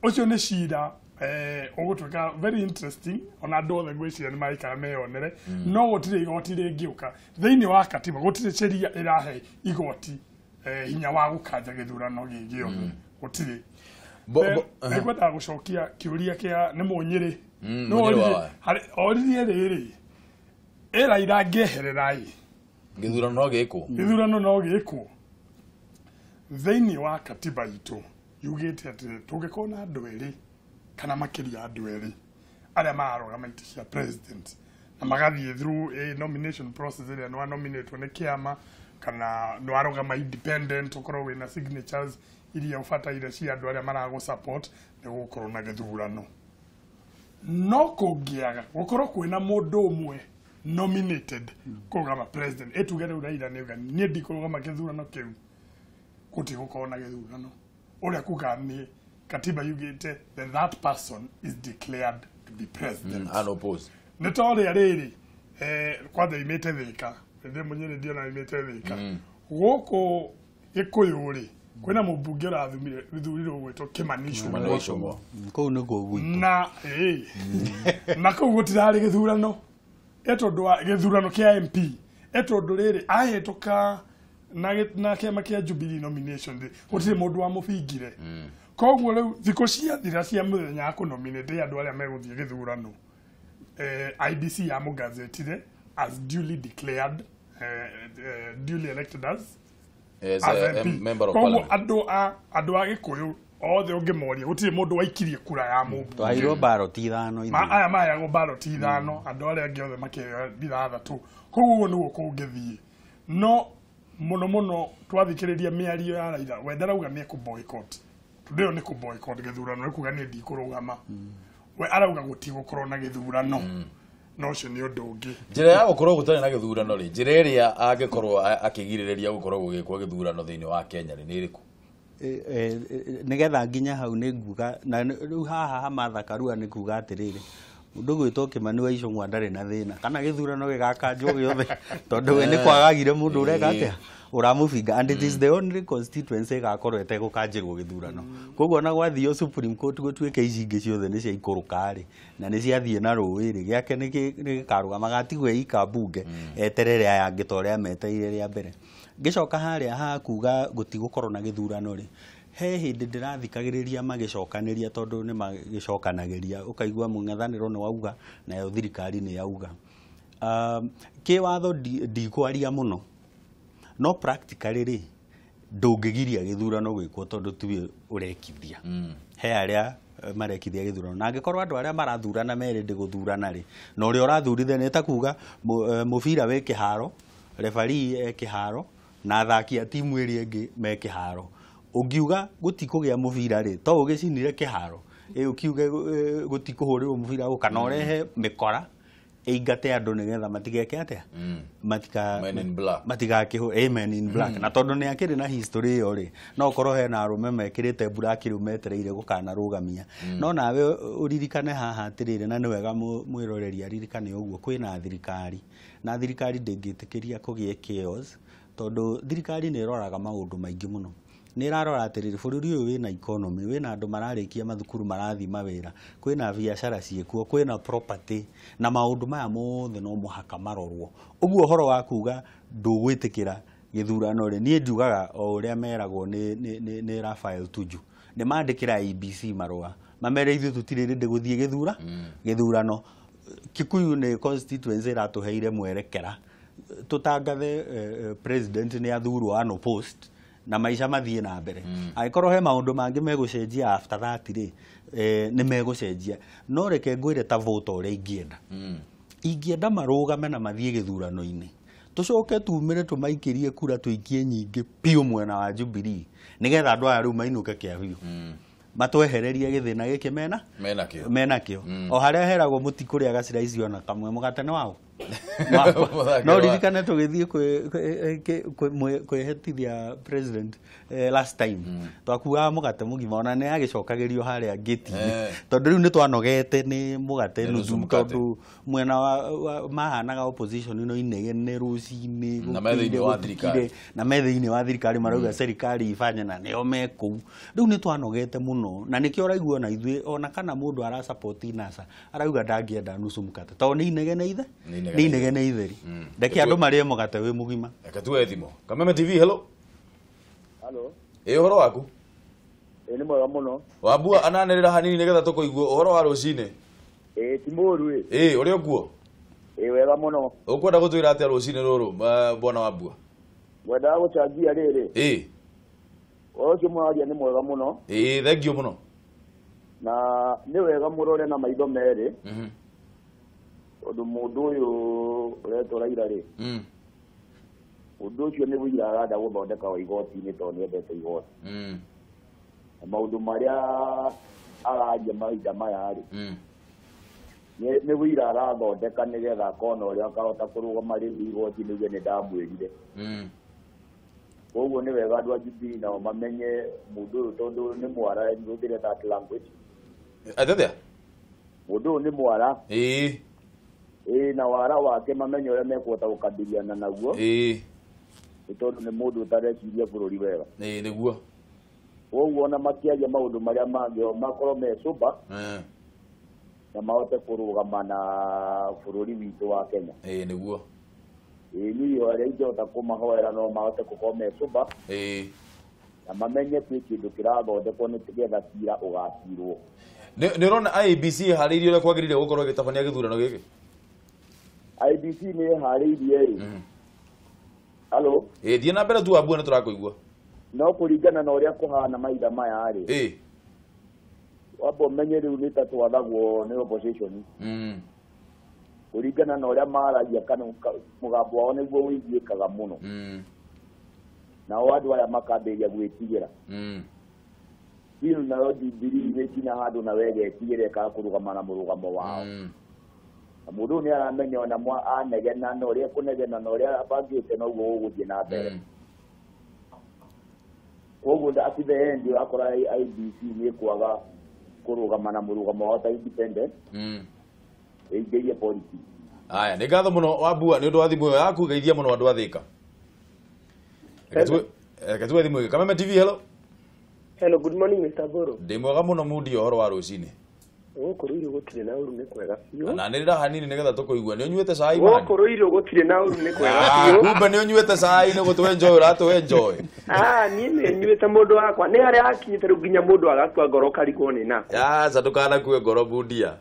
ũcio nĩ cira ũgũtuĩka very interesting ona andũ othe ngwĩciria nĩ maikara meyonere no gũtirĩ igoti rĩngĩũka thĩinĩ wa katiba gũtirĩ sheria ĩrahe igoti hinya wa gũkanja gĩthurano gĩ gĩothe gũtirĩ. Nĩngwendaga gũcokia kĩũria kĩa nĩ Mũnyĩrĩ oririe rĩrĩ ĩ Raila angĩeherera ĩ gĩthurano no gĩkwo gĩthurano no gĩkwo thĩinĩ wa katiba itũ yugĩte atĩ tũngĩkorwo na andũ erĩ kana makĩria andũ erĩ arĩa mararũgama itĩ cia president na magathiĩ through a nomination process ĩrĩa nĩ nominatwo nĩ kĩama kana nĩ warũgama independent ũkorwo wĩna signatures iria ũbataire cia andũ arĩa maragũ support nĩ gũkorwo na gĩthurano. No kũngĩaga gũkorwo kwĩna mũndũ ũmwe nominated kũrũgama president ĩtuge rĩu Raila nĩ auga niĩ ndikũrũgama gĩthurano kĩu gũtigũkorwo na gĩthurano ũrĩa kuga nĩ katiba yugĩte that person is declared to be president. Unopposed. Nĩ ta ũrĩa rĩrĩ kwanza imĩte Thĩka ndĩ Mũnyĩrĩ ndiona imĩte Thĩka gũkũ Gĩkũyũ rĩ kwĩna mũmbunge ũrathurirwo gwĩtwo Kĩmani Ichung'wa kũu nĩkuo gwitũ na na kũu gũtirarĩ gĩthurano ĩ tondũ wa gĩthurano kĩa MP ĩ tondũ rĩrĩ ahĩtũka na kĩama kĩa Jubilee nomination rĩ gũtirĩ mũndũ wamũbingire. Koguo rĩu thikũ ciathira cia mũthenya wa kũnominate andũ arĩa megũthiĩ gĩthurano IBC yamũgazetire as duly declared duly elected as a member of parliament. Koguo andũ a Gĩkũyũ othe ũngĩmoria gũtirĩ mũndũ waikirie kura ya mũmbunge. Twaheirwo baroti ithano ithuĩ. Aya maheagwo baroti ithano andũ arĩa angĩ othe makĩheo ithathatũ. Koguo ũguo nĩguo kũngĩthiĩ. No mũno mũno twathikĩrĩria mĩario ya Raila we ndarauga nĩ ekũ boycott tondũ ĩyo nĩ kũ boycott gĩthurano nĩ kuga niĩ ndikũrũgama we arauga gũtigũkorwo na gĩthurano no ũcio nĩ ũndũ ũngĩ. Njĩra ya gũkorwo gũtarĩ na gĩthurano rĩ njĩra ĩrĩa angĩkorwo akĩgirĩrĩria gũkorwo gũgĩkwo gĩthurano thĩinĩ wa Kenya rĩ nĩ ĩrĩkũ? Nĩgetha nginya hau nĩ nguga na rĩu haha ha Martha Karua nĩ kuga atĩrĩrĩ mũndũ gwĩtwo Kĩmani wa Ichung'wa ndarĩ na thĩna kana gĩthurano gĩgakanjwo gĩothe tondũ we nĩ kwagagire mũndũ ũreka atĩa ũramũbinga and it is the only constituency ĩgakorwo ĩtegũkanjĩrwo gĩthurano. Koguo ona gwathio Supreme Court gũtuĩke ici ingĩ ciothe nĩ ciaikũrũka rĩ na nĩ ciathiĩ na rũĩ rĩ gĩake nĩ gĩkarũgama gatigwo ika mbunge eterere aya angĩ ta ũrĩa metereire rĩa mbere. Ngĩcoka harĩa ha kuga gũtigũkorwo na gĩthurano rĩ he hĩndĩ ndĩrathikagĩrĩria magĩcokanĩria tondũ nĩ magĩcokanagĩria ũkaigua mũng'ethanĩro nĩ wauga nayo thirikari nĩ yauga. Kĩwatho ndikwaria mũno no practically rĩ ndũngĩgiria gĩthurano gwĩkwo tondũ tiwe ũrekithia. He arĩa marekithia gĩthurano na angĩkorwo andũ arĩa marathurana merĩ ndĩ gũthurana rĩ na ũrĩa ũrathurithia nĩ ta kuga mũbira wĩ kĩharo referee e kĩharo na athaki a timu ĩrĩa ĩngĩ me kĩharo ũngiuga gũtikũgĩa mũbira rĩ to ũgĩcinire kĩharo ĩ ũkiuge gũtikũhũrĩrwo mũbira ũũ kana ũrehe mĩkora ĩingate andũ nĩgetha matigeke atĩa matigakĩhũ men in black na tondũ nĩ akĩrĩ na history ĩyo rĩ no ũkorwo hena arũme mekĩrĩte black rĩu metereire gũkanarũgamia. No nawe ũririkane haha atĩrĩrĩ na nĩ wega mwĩroreri aririkane ũguo kwĩna thirikari na thirikari ndĩngĩtĩkĩria kũgĩe chaos tondũ thirikari nĩ ĩroraga maũndũ maingĩ mũno. Nĩ ĩrarora atĩrĩrĩ bũrũri ũyũ wĩna economy wĩna andũ mararĩkia mathukuru marathiĩ mawĩra kwĩna biacara ciĩkuo kwĩna property na maũndũ maya mothe no mũhaka marorwo. Ũguo ũhoro wa kuga ndũgwĩtĩkĩra gĩthurano rĩ niĩ njugaga o ũrĩa meragwo nĩ Raphael Tuju nĩ mandĩkĩra IEBC marũa mamere ithuĩ tũtirĩ rĩndĩ gũthiĩ gĩthurano. Kikuyu nĩ constituency ĩratũheire mwerekera tũtangathe president nĩ athurwo unopposed na maica mathiĩ na mbere. Angĩkorwo he maũndũ mangĩ megũcenjia after that rĩ nĩ megũcenjia no reke ngwĩre ta vote ũrĩa ingĩenda ingĩenda marũgame na mathiĩ gĩthurano-inĩ tũcoke tumĩre tũmaikĩrie kura tũikie nyingĩ biũ mwena wa Jubilee nĩgetha andũ aya rĩu mainũke kĩa biũ matwehererie gĩthĩna gĩkĩ mena nakĩo. O harĩa heragwo mũtikũrĩa gacira icio ona kamwe mũgate nĩ wao No ririkane tũgĩthiĩ kwĩhetithia president last time twakuaga mũgate mũgima ona nĩ agĩcokagĩrio harĩa ngĩti-inĩ tondũ rĩu nĩ twanogete nĩ mũgate nuthu tondũ mwena wa mahanaga opposition no inegene rũcinĩ na me thĩinĩ wa thirikari na me thĩinĩ wa thirikari marauga serikali ifanye na nĩo me kũu. Rĩu nĩ twanogete mũno na nĩkĩo ũraigua ona ithuĩ ona kana mũndũ ara support NASA arauga ndangĩenda nusu mkate tondũ nĩ inegene ithe nĩ inegene itheri ndeke andũ marĩe mũgate wĩ mũgima. Reke tuoe thimũ. Kameme TV, hello. Hello. Ĩ ũhoro waku? Ĩ nĩ mwega mũno. Wambua ananĩrĩra hanini nĩgetha tũkũigua ũhoro wa rũcinĩ. Ĩ ti mũũru ĩ. Ĩ ũrĩ ũkuo? Ĩ wega mũno. Ũkwenda gũtwĩra atĩa rũcinĩ rũrũ bwana Wambua? Ngwendaga gũchangia rĩrĩ. Ĩ. Ũhoro ũcio mũraria nĩ mwega mũno. Ĩ thengiũ mũno. Na nĩ wega mũrore na maitho merĩ. Tondũ mũndũ ũyũ ũretwo Raila rĩ. Ũndũ ũcio nĩ wũira arenda gũthondeka wa igoti-inĩ tondũ nĩ endete igoti. Na maũndũ marĩa araria mahinda maya rĩ, nĩ wũira arathondeka nĩgetha akona ũrĩa akahota kũrũgama rĩngĩ igoti-inĩ auge nĩ ndamwĩrire. Koguo nĩ wega andũ a Jubilee nao mamenye mũndũ ũyũ tondũ nĩ mwara, hũthĩre that language. Atĩa? Mũndũ ũyũ nĩ mwara. Ĩĩ. Ĩĩ na wara wake mamenye ũrĩa mekũhota gũkabiliana naguo. Ĩĩ. Nĩ tondũ nĩ mũndũ ũtareciria bũrũri wega. Ĩĩ nĩguo. Koguo ona makĩaria maũndũ marĩa mangĩ o makorwo me sober na mahote kũrũgama na bũrũri witũ wa Kenya. Ĩĩ nĩguo. Ĩĩ niĩ arĩa ingĩhota kũmahoera no mahote gũkorwo me sober. Ĩĩ. Na mamenye kwĩ kĩndũ kĩrathondekwo nĩgetha cira ũgacirwo. Nĩ ũrona IEBC ĩharĩirie ũrĩa kwagĩrĩire gũkorwo ĩgĩtabania gĩthurano gĩkĩ? IEBC nĩ ĩharĩirie ĩ. Hello. Ĩĩ thiĩ na mbere tu Wambua nĩ tũrakũigua. No kũringana na ũrĩa kũhana mahinda maya rĩ. Ĩĩ. Wamba ũmenye rĩu nĩ ta twathagwo nĩ opposition. Kũringana na ũrĩa maragia kana mũgambo wao nĩguo ũiguĩkaga mũno. Nao andũ aya makambĩrĩria gwĩtigĩra. Bill nayo Jubilee nĩ kinya handũ na wegetigĩra ĩkaga kũrũgama na mũrũgamo wao. Na mũndũ ũyũ nĩ aramenya ona anegena na ũrĩa ekũnegena na ũrĩa abangĩte noguo gũgũthiĩ na mbere. Koguo at the end ũrakora IEBC nĩ ĩkwaga kũrũgama na mũrũgamo wao ta independent. Ĩingĩrie politics. Aya nĩ ngatho mũno Wambua nĩ ũndũ wa thimũ ĩyo yaku, geithia mũno andũ a Thĩka. Reke tuoe thimũ ĩngĩ. Kameme TV, hello. Hello, good morning Mr. Boro. Ndĩ mwega mũno Mundi, ũhoro wa rũcinĩ. Gũkũ Ruiru gũtirĩ na ũru nĩ kwega biũ. Na nĩrĩra hanini nĩgetha tũkũigua. Nĩ ũnyuĩte cai man? Gũkũ Ruiru gũtirĩ na ũru nĩ kwega biũ. Kumbe nĩ ũnyuĩte cai nĩ gũtũ enjoy ũratũ enjoy. Niĩ nĩ nyuĩte mũndũ wakwa. Nĩ harĩa hakinyĩte rĩu nginya mũndũ agakua ngoro karigwo nĩ nako. Aca ndũkanakue ngoro Mundia.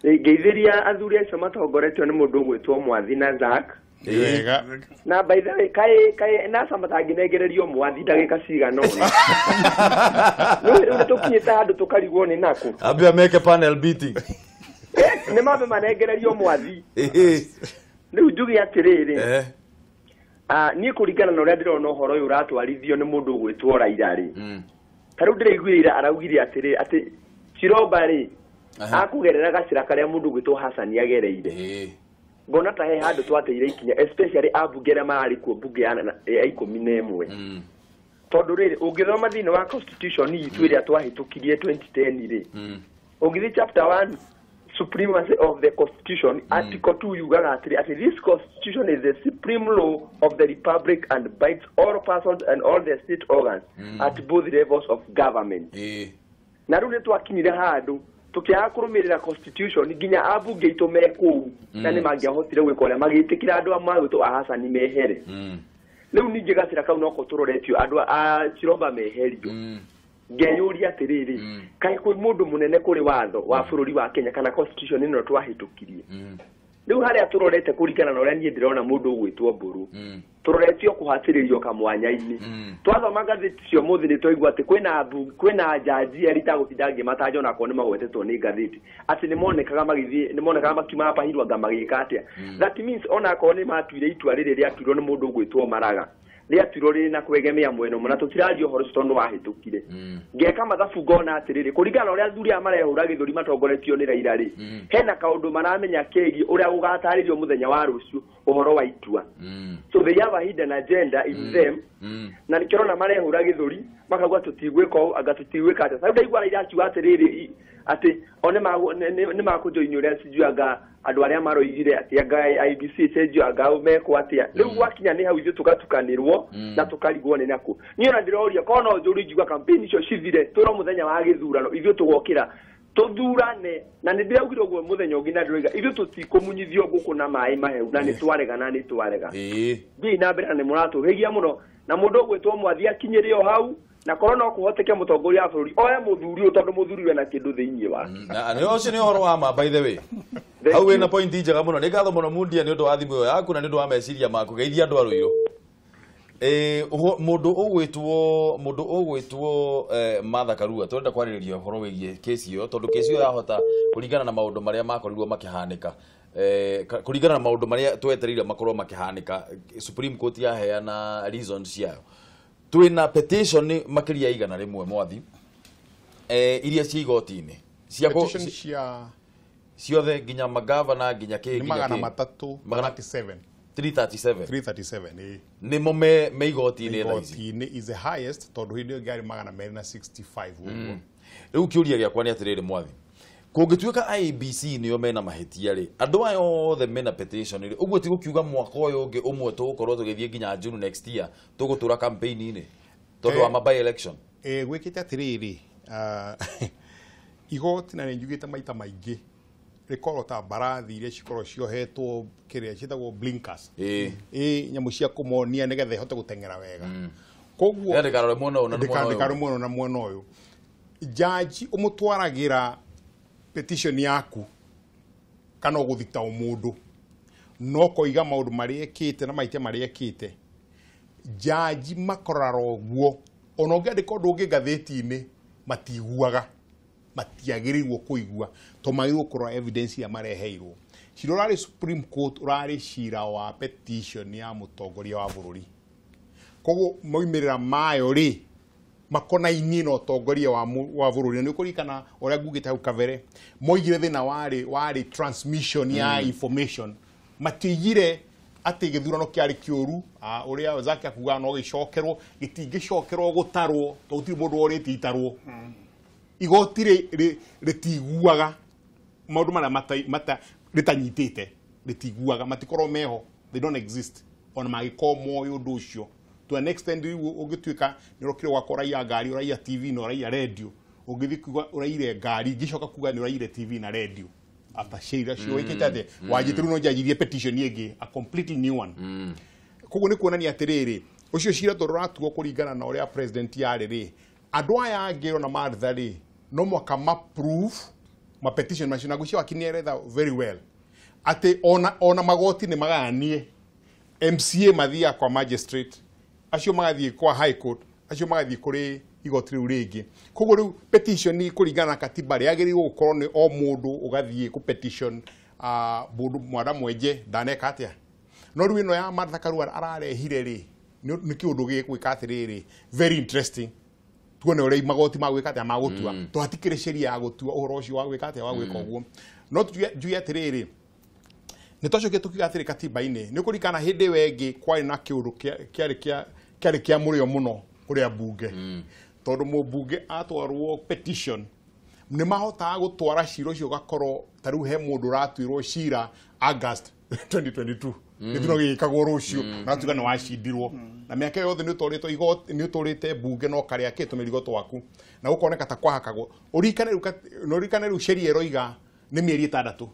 Ngeithĩria athuri acio matongoretio nĩ mũndũ ũgwĩtwo Mwathi na Zack. Wega. Na by the way kai kai NASA matangĩnengererio Mwathi ndagĩka cigana ũna. No rĩu nĩ tũkinyĩte handũ tũkarigwo nĩ nakũ. Ambia meke panel beating. Nĩ mambe manengererio Mwathi. Rĩu njuge atĩrĩrĩ. Niĩ kũringana na ũrĩa ndĩrona ũhoro ũyũ ũratwarithio nĩ mũndũ ũgwĩtwo Raila rĩ. Ta rĩu ndĩraiguire araugire atĩrĩ atĩ Chiromba rĩ akũgerera gacĩra karĩa mũndũ ũgwĩtwo Hassan agereire. Ngona ta he handũ twateire ikinya especially ambunge arĩa mararĩ kuo mbunge ya 11. Tondũ rĩrĩ ũngĩthoma thĩinĩ wa constitution itũ ĩrĩa twahĩtũkirie 2010 rĩ, ũngĩthiĩ chapter 1 supremacy of the constitution article 2 yugaga atĩrĩ atĩ this constitution is the supreme law of the republic and binds all persons and all the state organs at both levels of government. Na rĩu nĩ twakinyire handũ tukiaga kũrũmĩrĩra constitution nginya ambunge aitũ me kũu na nĩ mangĩahotire gwĩka ũrĩa magĩtĩkĩra andũ a magwĩtwo a Hassan mehere. Rĩu ningĩ gacĩra kau noko tũroretio andũ a Chiromba meherio. Ngeyũria atĩrĩrĩ, kaĩ kwĩ mũndũ mũnene kũrĩ watho wa bũrũri wa Kenya kana constitution ĩno twahĩtũkirie? Rĩu harĩa tũrorete kũringana na ũrĩa niĩ ndĩrona mũndũ ũgwĩtwo Mbũrũ, tũroretio kũhatĩrĩrio kamwanya-inĩ. Twathoma ngathĩti cia ũmũthĩ nĩ twaigua atĩ kwĩna njanji erĩ itagũtinda ngĩmataja onakorwo nĩ magwetetwo nĩ ngathĩti atĩ nĩ monekaga magĩthiĩ, nĩ monekaga makiuma hapa Hirwanga magĩka atĩa. That means onakorwo nĩ matuire itua rĩrĩ rĩatuirwo nĩ mũndũ ũgwĩtwo Maraga, Rĩatirwo rĩrĩ na kwegemea mwena ũmwe na tũtiraria ũhoro ũcio tondũ wahĩtũkire. Ngeka mathabu ngona atĩrĩrĩ, kũringana na ũrĩa athuri aya marehũra gĩthũri matongoretio nĩ Raila rĩ, hena kaũndũ maramenya kegiĩ ũrĩa gũgatarĩrio mũthenya wa rũciũ ũhoro wa itua. So they have a hidden agenda in them. Na nĩkĩo ũrona marehũra gĩthũri makauga tũtigwĩka ũũ anga tũtigwĩka atĩa. Rĩu ndaigua Raila akiuga atĩrĩrĩ atĩ o nĩ makũjoini ũrĩa sijui anga andũ arĩa maroigire atĩ anga IEBC ĩcenjio anga mekwo atĩa. Rĩu gwakinya nĩ hau ithuĩ tũgatukanĩrwo na tũkarigwo nĩ nakũ. Niĩ ona ndĩroria korwo no njũrie ingiuga campaign icio cithire twĩrwo mũthenya wa gĩthurano ithuĩ tũgokĩra tũthurane, na nĩ ndĩraugire ũguo mũthenya ũngĩ na ndĩroiga ithuĩ tũtikũmunyithio ngũkũ na maĩ mahehu na nĩ twarega na nĩ twarega. Thiĩi na mbere na nĩ mũratũhĩgia mũno na mũndũ ũgwĩtwo Mwathi akinyĩre o hau na korwo no kũhoteke mũtongoria wa bũrũri oe mũthuri ũyũ tondũ mũthuri we na kĩndũ thĩinĩ wake. Na ũcio nĩ ũhoro wa ma by the way. Hau wĩna point njega mũno. Nĩ ngatho mũno Mundia nĩ ũndũ wa thimũ ĩyo yaku na nĩ ũndũ wa meciria maku. Geithia andũ a Rũirũ. Mũndũ ũgwĩtwo Martha Karua tũrenda kwarĩrĩria ũhoro wĩgiĩ kesi ĩyo tondũ kesi ĩyo yahota kũringana na maũndũ marĩa makorirwo makĩhanĩka, kũringana na maũndũ marĩa twetereire makorwo makĩhanĩka, Supreme Court yaheana reasons ciayo. Twĩna petition makĩria 100 Mwathi, iria ciĩ igoti-inĩ cia ciothe nginya magavana nginya kĩ nginya 337 337 nĩmo me igoti-inĩ thaa ici. Igoti-inĩ is the highest tondũ hĩndĩ ĩyo ĩngĩ yarĩ 265 ũguo. Rĩu kĩũria gĩakwa nĩ atĩrĩrĩ Mwathi, kũngĩtuĩka IEBC nĩo mena mahĩtia rĩ, andũ aya othe mena petition rĩ, ũguo ti gũkiuga mwaka ũyũ ũngĩ ũmwe tũgũkorwo tũgĩthiĩ nginya June next year tũgũtũra campaign-inĩ tondũ wa by election. Gwĩkĩte atĩrĩrĩ, igoti na nĩ njugĩte maita maingĩ rĩkorwo ta mbarathi iria cikorwo ciohetwo kĩrĩa ciĩtagwo blinkers, nyamũ cia kũmonia nĩgetha ihote gũteng'era wega. Koguo ndĩkarore mwena ũyũ na mwena ũyũ, ndĩkarore mwena na mwena ũyũ. Jaji ũmũtwaragĩra petition yaku kana ũgũthita o mũndũ no koiga maũndũ marĩa ekĩte na mahĩtia marĩa ekĩte, jaji makorara ũguo ona ũngĩandĩka ũndũ ũngĩ ngathĩti-inĩ matiguaga, matiagĩrĩirwo kũigua tondũ magĩrĩirwo kũrora evidence ĩrĩa mareheirwo. Cira ũrarĩ Supreme Court ũrarĩ cira wa petition ya mũtongoria wa bũrũri, koguo moimĩrĩra mayo rĩ makonainie na ũtongoria wa bũrũri. Na nĩ ũkũririkana ũrĩa ngugĩte hau kabere, moigire thĩna warĩ transmission ya information, matiigire atĩ gĩthurano kĩarĩ kĩũru, ũrĩa Zaki akugaga no gĩcokerwo, gĩtingĩcokerwo gũtarwo tondũ gũtirĩ mũndũ worĩtie itarwo. Igoti rĩtiguaga maũndũ marĩa rĩtanyitĩte, rĩtiguaga, matikorwo meho, they don't exist ona mangĩkorwo moĩ ũndũ ũcio. To an extent rĩu ũngĩtuĩka nĩ ũrokire gwakwa ũraiya ngari, ũraiya TV na ũraiya radio, ũngĩthiĩ kuga ũraire ngari, ngĩcoka kuga nĩ ũraire TV na radio after cira cio wĩkĩte atĩa, wanjĩte rĩu no njanjirie petition ĩngĩ, a completely new one. Koguo nĩ kuonania atĩrĩrĩ, ũcio cira tondũ ũratuo kũringana na ũrĩa president yarĩ rĩ, andũ aya angĩ ona Martha rĩ, no mwaka ma-prove ma petition macio, na ngwĩciria wakiri nĩaretha very well atĩ ona magoti nĩ magayanie, MCA mathiaga kwa magistrate, acio magathiĩ kwa high court, acio magathiĩ kũrĩ igoti rĩu rĩngĩ. Koguo rĩu petition kũringana na katiba rĩagĩrĩirwo gũkorwo nĩ o mũndũ ũgathiĩ kũ petition mũndũ mwanda mwenje ndaneka atĩa. No rĩu ĩno ya Martha Karua ararehire rĩ, nĩ kĩũndũ gĩgwĩka atĩrĩrĩ, very interesting. Tuone ũrĩa magoti magwĩka atĩa magũtua, tondũ hatikĩrĩ sheria ya gũtua ũhoro ũcio wa gwĩka atĩa wa gwĩka ũguo. No njuge atĩrĩrĩ, nĩ twacokire tũkiuga atĩrĩ katiba-inĩ, nĩ ũkũririkana hĩndĩ ĩyo ĩngĩ kwarĩ na kĩũndũ kĩarĩ kĩa mũrĩo mũno kũrĩa mbunge, tondũ mũmbunge atwarwo petition nĩ mahotaga gũtwara cira ũcio ũgakorwo ta rĩu he mũndũ ũratuĩrwo cira August 2022, gĩthurano gĩgĩkagwo rũciũ na tuga nĩ wacindirwo, na mĩaka yothe nĩ ũtwarĩtwo igoti, nĩ ũtũrĩte mbunge no karĩa kĩ tũmĩrigo twaku na gũkoneka ta kwahakagwo. Ũririkane rĩu sheria ĩroiga nĩ mĩeri 6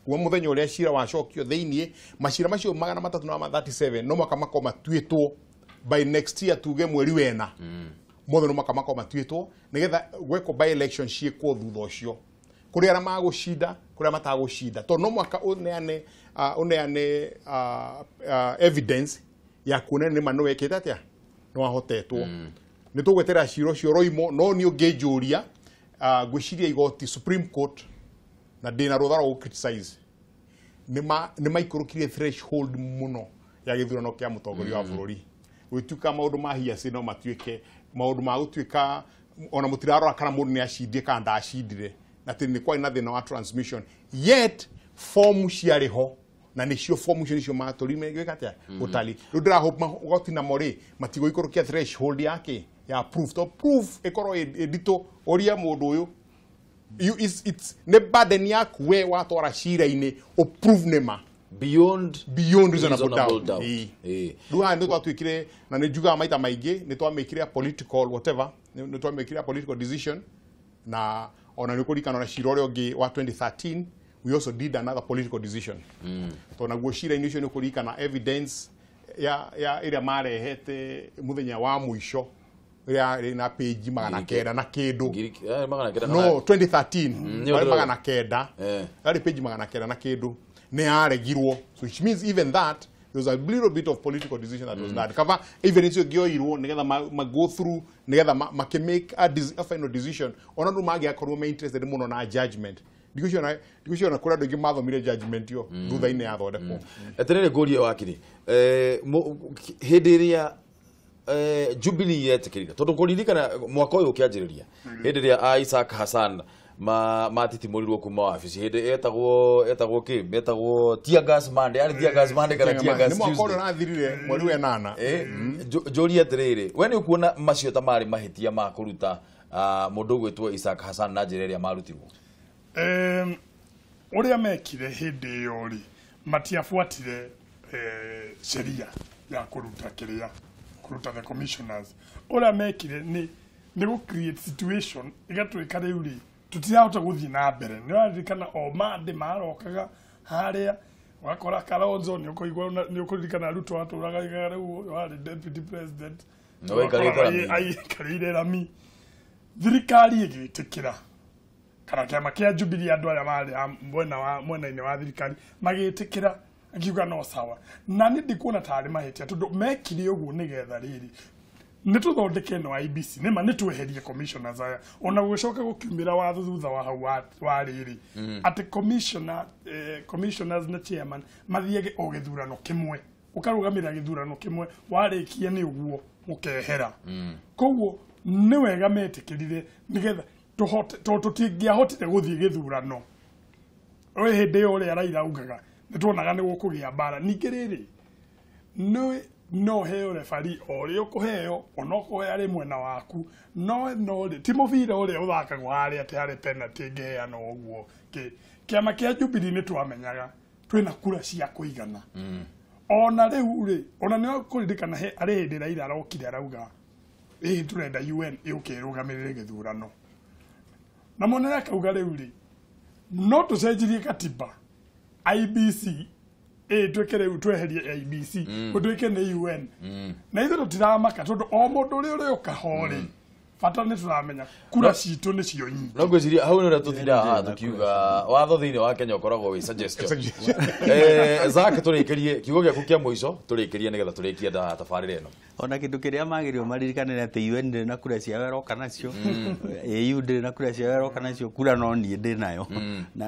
kuma mũthenya ũrĩa cira wacokio thĩiniĩ, macira macio 337 no mwaka makorwo matuĩtwo by next year, tuge mweri wena mothe no mwaka makorwo matuĩtwo nĩgetha gwekwo by election ciĩkwo thutha ũcio, kũrĩ arĩa magũcinda, kũrĩ arĩa matagũcinda, tondũ no mwaka ũneane evidence ya kuonania nĩ ma nĩ wekĩte atĩa, nĩ wahotetwo. Nĩ tũgweterera cira ũcio ũroimwo, no niĩ ũngĩnjũria ngwĩciria igoti Supreme Court na ndĩna rũtha rwa gũ criticize nĩ maikũrũkirie threshold mũno ya gĩthurano kĩa mũtongoria wa bũrũri. Gũtuĩka maũndũ ma hearsay no matuĩke maũndũ ma gũtuĩka ona mũtirarora kana mũndũ nĩ acindie kana ndacindire, na atĩ nĩ kwarĩ na thĩna wa transmission, yet form ciarĩ ho na nĩcio form icio nĩcio matũrime gwĩka atĩa gũtari. Rĩu ndĩrahope magoti namo rĩ matigũikũrũkia threshold yake ya proof, to proof ĩkorwo ĩ nditũ ũria mũndũ ũyũ. It's nĩ burden yaku we watwara cira-inĩ ũprove nĩ ma beyond reasonable doubt. Rĩu haha nĩ twatuĩkire, na nĩ njugaga maita maingĩ, nĩ twamĩkire political whatever, nĩ twamĩkire political decision, na ona nĩ ũkũririkana na cira ũrĩa ũngĩ wa 2013 we also did another political decision. Tondũ naguo cira-inĩ ũcio nĩ ũkũririkana evidence ya ĩrĩa marehete mũthenya wa mũico ĩrĩa na page 900 na kĩndũ. No 2013 warĩ 900, yarĩ page 900 na kĩndũ, nĩ yaregirwo. So which means even that there was a little bit of political decision that was done. Kava evidence ĩngĩoirwo nĩgetha ma go through, nĩgetha makĩmake a final decision, ona andũ mangĩakorwo me interested mũno na judgment. Ndigũciona kũrĩ andũ aingĩ mathomire judgment ĩyo thutha-inĩ yathondekwo. Eterere ngũrie wakiri, hĩndĩ ĩrĩa Jubilee yetĩkĩrire, tondũ kũririkana mwaka ũyũ ũkĩanjĩrĩria hĩndĩ ĩrĩa Isaac Hassan matitimũrirwo kuma wabici, hĩndĩ etagwo kĩ, etagwo tear gas Monday, yarĩ tear gas Monday kana tear gas Tuesday, nĩ mwaka ũrĩa ũrathirire mweri wa ĩnana. Njũrie atĩrĩrĩ, we nĩ ũkuona macio ta marĩ mahĩtia ma kũruta mũndũ ũgwĩtwo Isaac Hassan na njĩra ĩrĩa marutirwo? Ũrĩa mekire hĩndĩ ĩyo rĩ, matiabuatire sheria ya kũruta kĩrĩa, kũruta the commissioners. Ũrĩa mekire nĩ gũ create situation ĩgatuĩka rĩu rĩ tũtirahota gũthiĩ na mbere. Nĩ ũraririkana o Monday marokaga harĩa, ũgakora Kalonzo, nĩ ũkũririkana Ruto atũraga rĩu warĩ deputy president, aikarĩire rami. Thirikari ĩgĩtĩkĩra, kana kĩama kĩa Jubilee andũ arĩa marĩ mwena-inĩ wa thirikari magĩtĩkĩra, akiuga no sawa. Na nĩ ndikuona tarĩ mahĩtia tondũ mekire ũguo nĩgetha rĩrĩ nĩ tũthondeke ĩno IEBC, nĩma nĩ tweherie commissioners aya. Ona gũgĩcoka gũkiumĩra watho thutha wa hau wa rĩrĩ atĩ commissioners na chairman mathiage o gĩthurano kĩmwe, ũkarũgamĩrĩra gĩthurano kĩmwe, warĩkia nĩ ũguo ũkehera. Koguo nĩ wega metĩkĩrire nĩgetha tondũ tũtingĩahotire gũthiĩ gĩthurano. Oĩ hĩndĩ ĩyo ũrĩa Raila augaga nĩ tuonaga nĩ gũkũgĩa mbara. Ningĩ rĩrĩ no heo refari o ũrĩa ũkũheo, ona ũkũheo arĩ mwena waku, no rĩ ti mũbira ũrĩa ũthakagwo harĩa atĩ harĩ penalty ĩngĩheanwo ũguo. Kĩama kĩa Jubilee nĩ twamenyaga twĩna kura cia kũigana. Ona rĩu rĩ, ona nĩ ũkũririkana arĩ hĩndĩ Raila arokire arauga ĩĩ tũrenda UN ĩũke ĩrũgamĩrĩre gĩthurano. Na monere akauga rĩu rĩ no tũcenjirie katiba IEBC ĩtuĩke rĩu tweherie IEBC gũtuĩke nĩ UN. Na ithuĩ tũtiramaka tondũ o mũndũ ũrĩa ũrĩũka ho rĩ bata nĩ tũramenya kura citũ nĩcio nyingĩ. No ngwĩciria hau nĩ ũrĩa tũtindaga haha tũkiuga watho thĩinĩ wa Kenya ũkoragwo wĩ suggestion. Zack, tũrĩkĩrie kiugo gĩaku kĩa mũico, tũrĩkĩrie nĩgetha tũrĩkie tabarĩra ĩno. Ona kĩndũ kĩrĩa magĩrĩirwo maririkane nĩ atĩ UN ndĩrĩ na kura ciao ĩroka nacio, AU ndĩrĩ na kura ciao ĩroka nacio, kura no niĩ ndĩ nayo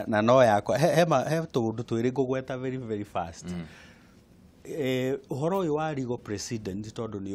na no yakwa. He tũũndũ twĩrĩ ngũgweta very very fast. Ũhoro ũyũ wa legal precedent, tondũ nĩ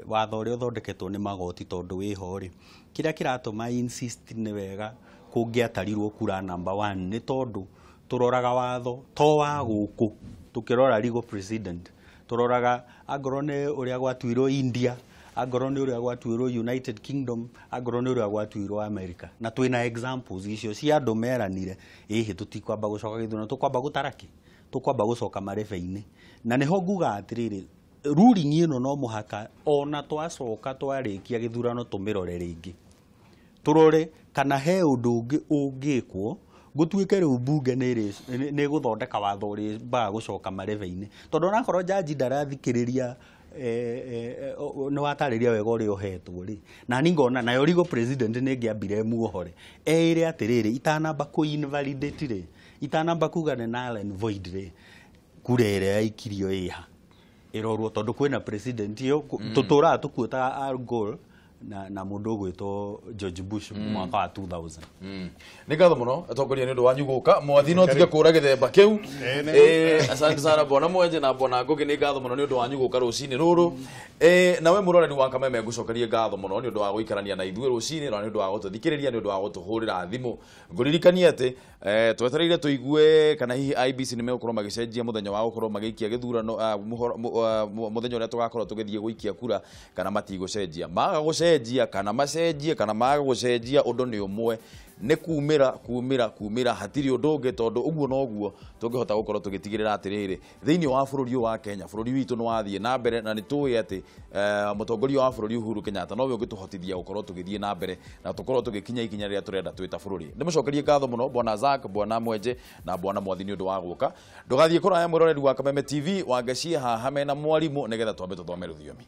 watho ũrĩa ũthondeketwo nĩ magoti tondũ wĩho rĩ, kĩrĩa kĩratũma insist nĩ wega kũngĩatarirwo kura number 1 nĩ tondũ tũroraga watho to wa gũkũ, tũkĩrora legal precedent tũroraga angorwo nĩ ũrĩa gwatuirwo India, angorwo nĩ ũrĩa gwatuirwo United Kingdom, angorwo nĩ ũrĩa gwatuirwo America. Na twĩna examples icio cia andũ meranire ĩhĩ tũtikwamba gũcoka gĩthurano, tũkwamba gũtara kĩ, tũkwamba gũcoka marebe-inĩ. Na nĩho nguga atĩrĩrĩ, ruling ĩno no mũhaka ona twacoka twarĩkia gĩthurano tũmĩrore rĩngĩ, tũrore kana he ũndũ ũngĩ ũngĩkwo gũtuĩke rĩu mbunge nĩ ĩgũthondeka watho ũrĩmbaga gũcoka marebe-inĩ. Tondũ onakorwo jaji ndarathikĩrĩria nĩ watarĩria wega ũrĩa ũhetwo rĩ, na niĩ ngona nayo legal president nĩ ĩngĩambire muohore eĩre atĩrĩrĩ, itanamba kũ invalidate rĩ, itanamba kuga nĩ null and void rĩ, kura ĩrĩa yaikirio ĩha ĩrorwo, tondũ kwĩna president ĩyo tũtũraga tũkuotaga Al Gore na mũndũ ũgwĩtwo George Bush mwaka wa 2000. Nĩ ngatho mũno atongoria nĩ ũndũ wanyu gũka mwathi no tige kũra gĩthemba kĩu. Asante sana bwana Mwenje na bwana Ngugi, nĩ ngatho mũno nĩ ũndũ wanyu gũka rũcinĩ rũrũ. Nawe mũroreri wa Kameme ngũcokerie ngatho mũno nĩ ũndũ wa gũikarania na ithuĩ rũcinĩ na nĩ ũndũ wa gũtũthikĩrĩria nĩ ũndũ wa gũtũhũrĩra thimũ. Ngũririkanie atĩ twetereire tũigue kana hihi IEBC nĩ megũkorwo magĩcenjia mũthenya wa gũkorwo magĩikia gĩthurano, mũthenya ũrĩa tũgakorwo tũgĩthiĩ gũikia kura kana matigũcenjia. Maga gũcenjia kana macenjie kana maga gũcenjia, ũndũ nĩ ũmwe, nĩ kumĩra kumĩra kumĩra, hatirĩ ũndũ ũngĩ, tondũ ũguo noguo tũngĩhota gũkorwo tũgĩtigĩrĩra atĩrĩrĩ thĩinĩ wa bũrũri ũyũ wa Kenya, bũrũri witũ nĩ wathiĩ na mbere, na nĩ tũĩ atĩ mũtongoria wa bũrũri Uhuru Kenyatta nowe ũngĩtũhotithia gũkorwo tũgĩthiĩ na mbere na tũkorwo tũgĩkinya ikinya rĩrĩa tũrenda twĩ ta bũrũri. Ndĩmũcokerie ngatho mũno bwana Zack, bwana Mwenje na bwana Mwathi nĩ ũndũ wa gũka. Ndũgathiĩ kũraya mwĩroreri wa Kameme TV, wangeci haha mena mwarimũ nĩgetha twambe tũthome rũthiomi.